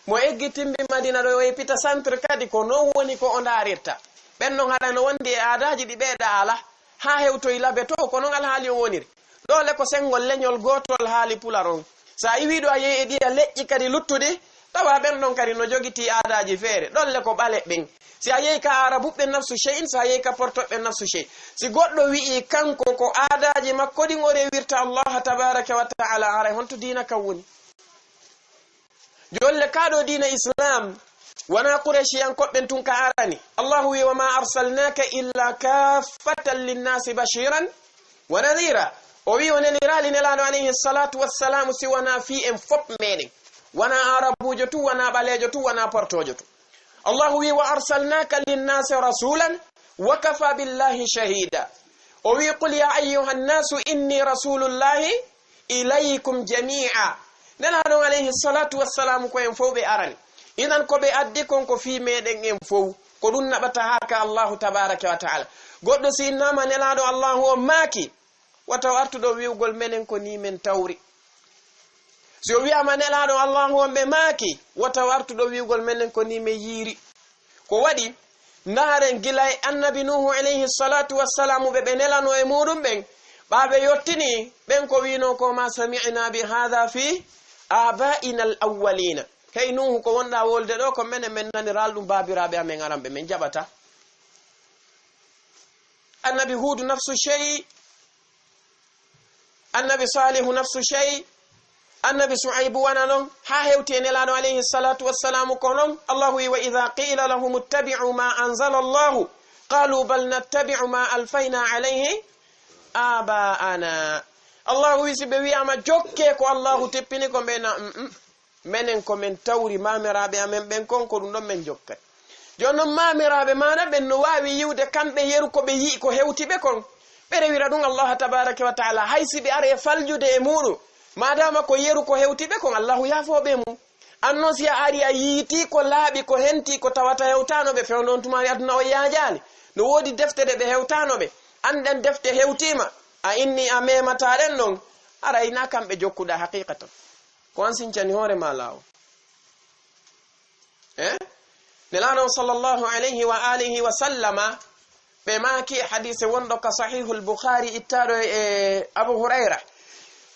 Mo eggi timbi Madina ɗo o yeppita centre kadi, ko non woni ko o ndaarirta. Ɓen non haɗa no wondi e aadaaji ɗi ɓeeɗa ala, haa hewtoyi labe to, ko non alhaali on woniri. Ɗoo le ko senngol leñol gootol haali pular on. So a iwii ɗo a yehi e ɗiya leƴƴi kadi luttuɗi, tawa ɓen ɗon kadi no jogitii aadaaji feere. Ɗon le ko ɓale ɓen. Si a yehi ka Arabuɓe nafsu shay'in, si a yehi ka Portoɓe nafsu shay. Si goɗɗo wi'i kanko ko aadaaji makko ɗin o rewirta Allah tabaraka wa ta'ala, aray honto diina kan woni? Jolle kaa ɗo diina Islam, wonaa Qurayshiyankoɓe ɓen tun ka arani. Allahu wi, "Wa ma arsalnaka illa kaffatan linnasi bashiran wa nadhira." O wi o neliraali Nelaaɗo alayhi salatu wassalamu si wonaa fii en fop meɗen. Wonaa Arabuujo tun, wonaa ɓaleejo tun, wonaa portoojo tun. Allahu wi, "Wa arsalnaka linnasi rasulan wa kafa billahi shahida." O wi, "Qul ya ayyuha nnasu inni rasulullahi ilaykum jami'a." Nelaaɗo on alayhi salatu wassalamu ko en fow ɓe arani. Inan ko ɓe addi kon ko fii meɗen en fow. Ko ɗum naɓata haa ka Allahu tabaraka wa ta'ala. Goɗɗo si innama Nelaaɗo Allahu on maaki, wata o artu ɗo wi'ugol menen ko ni men tawri. Si o wi'ama Nelaaɗo Allahu on ɓe maaki, wata o artu ɗo wi'ugol menen ko ni men yiiri. Ko waɗi, ndaaren gila e Annabi Nuuhu alayhi salatu wassalamu ɓe ɓe nelano e muɗum ɓen, ɓaa ɓe yottini, ɓen ko wi'no ko, "Ma sami'na bi hadha fi aba'ina al-awwalina." Hey Nuuhu, ko wonɗa wolde ɗo, ko menen men naniral ɗum baabiraaɓe amen aranɓe, men jaɓata. Annabi Huudu nafsu shay, Annabi Saalihu nafsu shay, Annabi Su'aybu wana non, haa hewti e Nelaaɗo alayhi salatu wassalamu ko non. Allahu wi, "Wa idha qila lahum ittabi'u ma anzala Allahu, qalu bal nattabi'u ma alfayna alayhi aba'ana." Allahu wi, si ɓe wi'ama jokke ko Allahu tippini ko ɓe na, mm, mm. Menen ko men tawri maamiraaɓe amen ɓen kon, ko ɗum ɗon men jokkay. Jooni non maamiraaɓe maana ɓen no waawi yi'ude kamɓe yeru ko ɓe yi'i ko hewti ɓe kon. Ɓe rewira ɗum Allah tabaraka wa ta'ala, hay si ɓe ari e faljude e muuɗum. Maadaama ko yeru ko hewti ɓe kon, Allahu yaafoo ɓe mum. An non si a ari a yiiti ko laaɓi, ko henti, ko tawata hewtaano ɓe, fewndo on tumaani aduna o yaajaali. No woodi defte ɗe ɓe hewtaano ɓe. An ɗen defte hewtiima, a inni a meemataa ɗen non, aray na kamɓe jokkuɗaa haqiqatan. Ko an sincani hoore ma laawol. Eh? Nelaaɗo on sallallahu alayhi wa alihi wa sallama, ɓe maaki e hadiise wonɗo ka Sahihul Bukhari ittaaɗo e Abu Hurayra.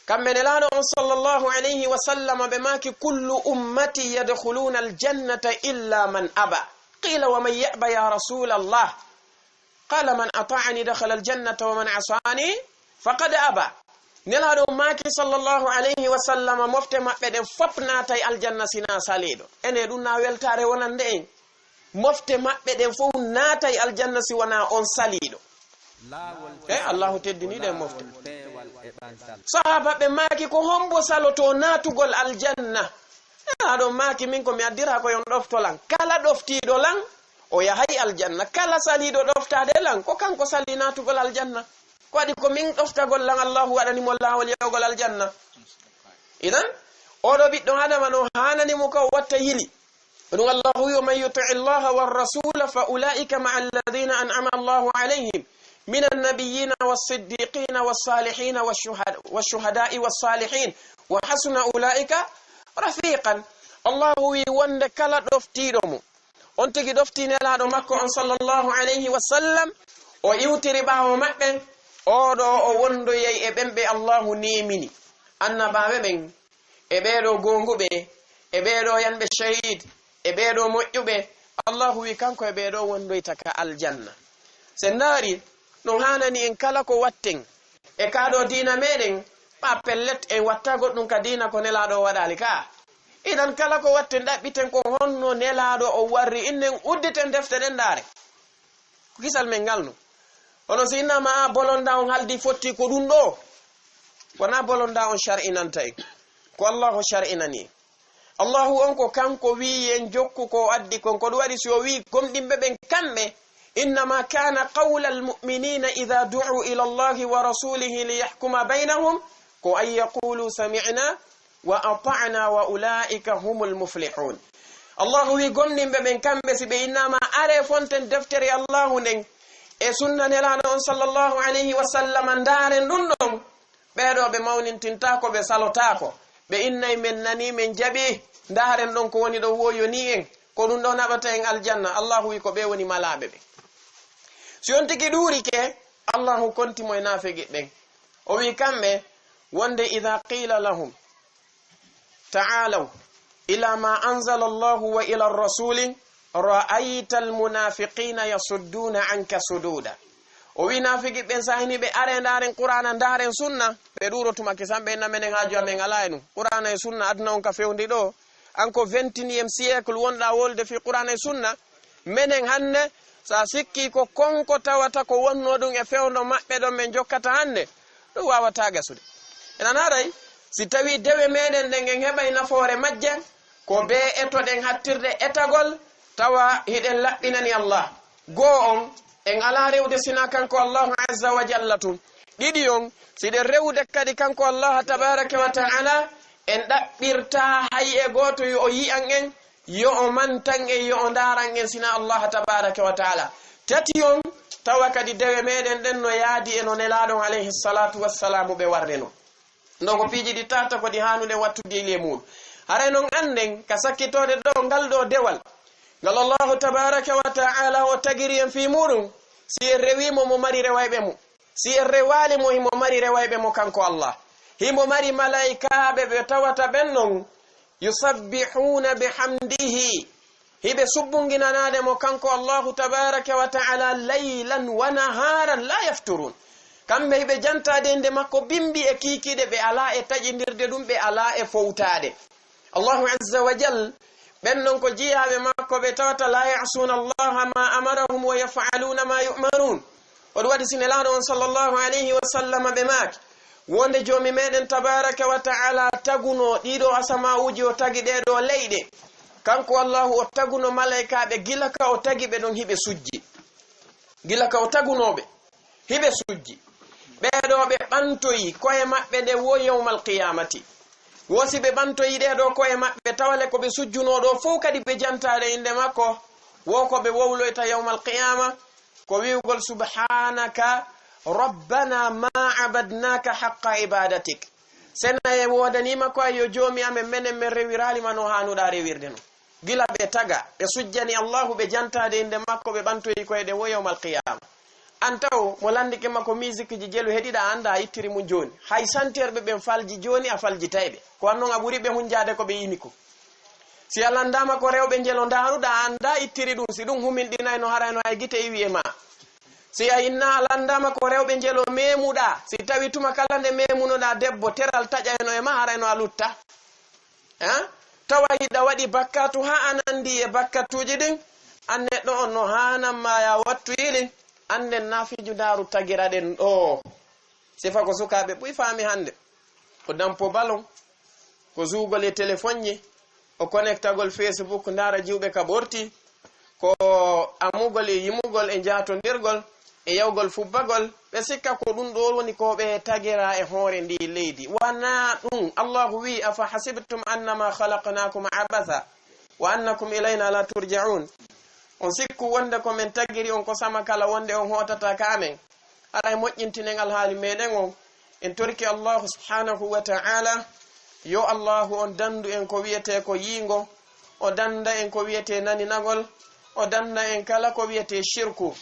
Kamɓe Nelaaɗo on sallallahu alayhi wa sallama, ɓe maaki, "Kullu ummati yadkhuluna al-jannata illa man aba." Qila, "Wa man ya'ba ya Rasulallah?" Qala, "Man ata'ani dakhala al-jannata wa man asani faqad aba." Nelaaɗo on maaki sallallahu alayhi wa sallam, mofte maɓɓe ɗen fop naatay aljanna si na saliiɗo. Ene ɗum na weltaare wonande en. Mofte maɓɓe ɗen fof naatay aljanna si wona on saliiɗo. E Allahu teddini ɗen mofte. Sahaaba ɓe maaki, "Ko hombo saloto naatugol aljanna?" Nelaaɗo maaki, "Min ko mi addira ko yon ɗofto lan. Kala ɗoftiiɗo lan, o yahay aljanna. Kala saliiɗo ɗoftaade lan, ko kanko sali naatugol aljanna. Ko waɗi ko min ɗoftagol lan, Allahu waɗani mo laawol yahugol aljanna." Idan, oɗo ɓiɗɗo Adama no haanani mo ka o watta yili. Ɗum Allahu wi, "Wa man yuti illaha wa rasula fa ulaika ma alladhina an'ama Allahu alayhim min annabiyina wa siddiqina wa salihina wa shuhada-, wa shuhada'i wa salihin wa hasuna ulaika rafiqan." Allahu wi wonde kala ɗoftiiɗo mo, on tigi ɗofti Nelaaɗo makko on sallallahu alayhi wa sallam, o iwtiri ɓaawo maɓɓe, oɗo o wondoyay e ɓen ɓe Allahu neemini, annabaaɓe ɓen, e ɓeeɗo goonguɓe, e ɓeeɗo yanɓe shahid, e ɓeeɗo moƴƴuɓe, Allahu wi kanko e ɓeeɗo wondoyta ka aljanna. Se ndaari, ɗum haanani en kala ko watten e kaa ɗo diina meɗen, ɓa pellet en watta goɗɗum ka diina ko Nelaaɗo o waɗaali ka. Idan kala ko watten ɗaɓɓiten ko honno Nelaaɗo o warri, innen udditen defte ɗen ndaare. Ko kisal men ngal no. Hono si innama a bolonda on haldi fotti ko ɗum ɗo. Wona bolonda on shar'inanta en. Ko Allahu shar'inani en. Allahu on ko kanko wi en jokku ko o addi kon. Ko ɗum waɗi si o wi gomɗinɓe ɓen kamɓe, "Innama kana qawla almu'minina idha du'u ila Allahi wa rasulihi liyahkuma baynahum ko an yaqulu sami'na wa ata'na wa ulaika humul muflihun." Allahu wi gomɗinɓe ɓen kamɓe si ɓe innama are fonten deftere Allahu nden e sunna Nelaaɗo on sallallahu alayhi wa sallam ndaaren ɗum ɗon. Ɓee ɗoo ɓe mawnintintaako, ɓe salotaako. Ɓe innay men nanii, men jaɓii. Ndaaren ɗon ko woni ɗon woyonii en. Ko ɗum ɗoo naɓata en aljanna. Allahu wi ko ɓee woni malaaɓe ɓe. Si on tigi ɗuurike, Allahu konti mo e naafeqi ɓen. O wi kamɓe wonde, "Idha qila lahum ta'alaw ila ma anzala Allahu wa ila rasuli, ra'ayta almunafiqina yasudduna anka sududa." O wi naafeqi ɓen, sa hini ɓe, "Are ndaaren Qur'ana, ndaaren sunna." Ɓe ɗuuro tuma kisan, ɓe inna menen haaju amen alaa e ɗum. Qur'ana e sunna, aduna on ka fewndi ɗoo. An ko vingt et unième siècle wonɗaa wolde fii Qur'ana e sunna. Menen hannde, sa sikki ko konko tawata ko wonnoo ɗum e fewndo maɓɓe ɗon men jokkata hannde, ɗum waawataa gasude. Enen haray, si tawii dewe meɗen ɗen en heɓay nafoore majje, ko bee etoɗen hattirde etagol, tawa hiɗen laɓɓinani Allah. Goo on, en alaa rewde sinaa kanko Allahu Azza wa Jalla tun. Ɗiɗi on, siɗen rewde kadi kanko Allah Tabaraka wa Ta'ala, en ɗaɓɓirtaa hay e gooto yo o yi'an en, yo o mantan en, yo o ndaaran en, sinaa Allah Tabaraka wa Ta'ala. Tati on, tawa kadi dewe meɗen ɗen no yaadi e no Nelaaɗo on alayhi salatu wassalamu ɓe warreno. Ndo ko piiji ɗi tata ko ɗi haanuɗen wattude e ley muuɗum. Haray non annden ka sakkitoode ɗoo ngal ɗoo dewal, ngal Allahu Tabaraka wa Ta'ala o tagiri en fii muuɗum, si en rewii mo, mo mari rewayɓe mo. Si en rewaali mo, himo mari rewayɓe mo kanko Allah. Himo mari malaykaaɓe ɓe tawata ɓen non, "yusabbihuna bihamdihi." Hiɓe subbunginanaade mo kanko Allahu Tabaraka wa Ta'ala laylan wa naharan la yafturun. Kamɓe hiɓe jantaade innde makko bimbi e kiikiiɗe, ɓe alaa e taƴindirde ɗum, ɓe alaa e fowtaade. Allahu Azza wa Jal, ɓen non ko jiyaaɓe makko ɓe tawata, "la ya'suna Allaha ma amarahum wa yaf'aluna ma yu'marun." Oɗo waɗi si Nelaaɗo on sallallahu alayhi wa sallam ɓe maaki, wonde Joomi meɗen Tabaraka wa Ta'ala taguno ɗiɗo asama'uuji, o tagi ɗee ɗoo leyɗe. Kanko Allahu o taguno malaykaaɓe gila ka o tagi ɓe ɗon hiɓe sujji. Gila ka o tagunoo ɓe, hiɓe sujji. Ɓee ɗoo ɓe ɓantoyi ko'e maɓɓe ɗe wo yawmal qiyamati. Wo si ɓe ɓantoyi ɗee ɗoo ko'e maɓɓe, tawale ko ɓe sujjunoo ɗoo fow kadi ɓe jantaade innde makko. Wo ko ɓe wowloyta yawmal qiyama, ko wi'ugol, "Subhanaka rabbana ma abadnaka haqqa ibadatik." Senaye woodanii ma ko, a yo Joomi amen, menen men rewiraali ma no haanuɗaa rewirde non. Gila ɓe taga, ɓe sujjani Allahu, ɓe jantaade innde makko, ɓe ɓantoyi ko'e ɗe wo yawmal qiyama. An taw mo lanndike ma ko misikiji jelu heɗiɗa, a anndaa a ittiri mum jooni. Hay santerɓe ɓen falji jooni, a faljitay ɓe. Ko an non a ɓuri ɓe hunjaade ko ɓe ini ko. Si a lanndaama ko rewɓe njelo ndaaruɗaa, a anndaa ittiri ɗum, si ɗum huminɗinayno, harayno hay gite iwi e ma. Si a inna a lanndaama ko rewɓe njelo meemuɗaa, si tawi tuma kala nde meemunoɗaa debbo, teral taƴayno e ma, harayno a lutta. Eh? Tawa hiɗa waɗi bakkatu haa a nanndi e bakkatuuji ɗin, an neɗɗo on no haanan ma ya wattu yili, annden naafiju ndaaru tagira ɗen ɗoo. Sifa ko sukaaɓe buy faami hannde. Ko dampo balon, ko zuugol e telefonji, o konektagol Facebook, ndaara jiwɓe ka ɓorti, ko amugol e yimugol e njaatondirgol e yawgol fubbagol, ɓe sikka ko ɗum ɗoo woni ko ɓe tagira e hoore ndi leydi. Wanaa ɗum. Allahu wi'i, "Afa hasibtum annama khalaqnakum abatha wa annakum ilayna la turja'un." On sikku wonde ko men tagiri on ko sama kala wonde on hootata ka amen? Haray moƴƴintinen alhaali meɗen on. En torike Allahu subhanahu wa ta'ala, yo Allahu on dandu en ko wiyetee ko yiingo, o danda en ko wiyetee naninagol, o danda en kala ko wiyetee shirku,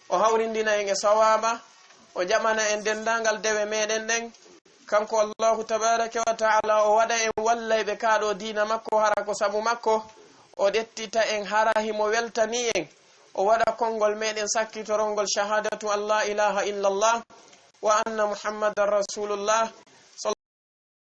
o hawrindina en e sawaaba, o jaɓana en denndaangal dewe meɗen ɗen. Kanko Allahu tabaraka wa ta'ala o waɗa en wallayɓe kaa ɗoo diina makko, hara ko sabu makko, o ɗettita en hara himo weltanii en, o waɗa konngol meɗen sakkitorongol shahadatu an la ilaha illallah wa anna Muhammadan Rasulullah,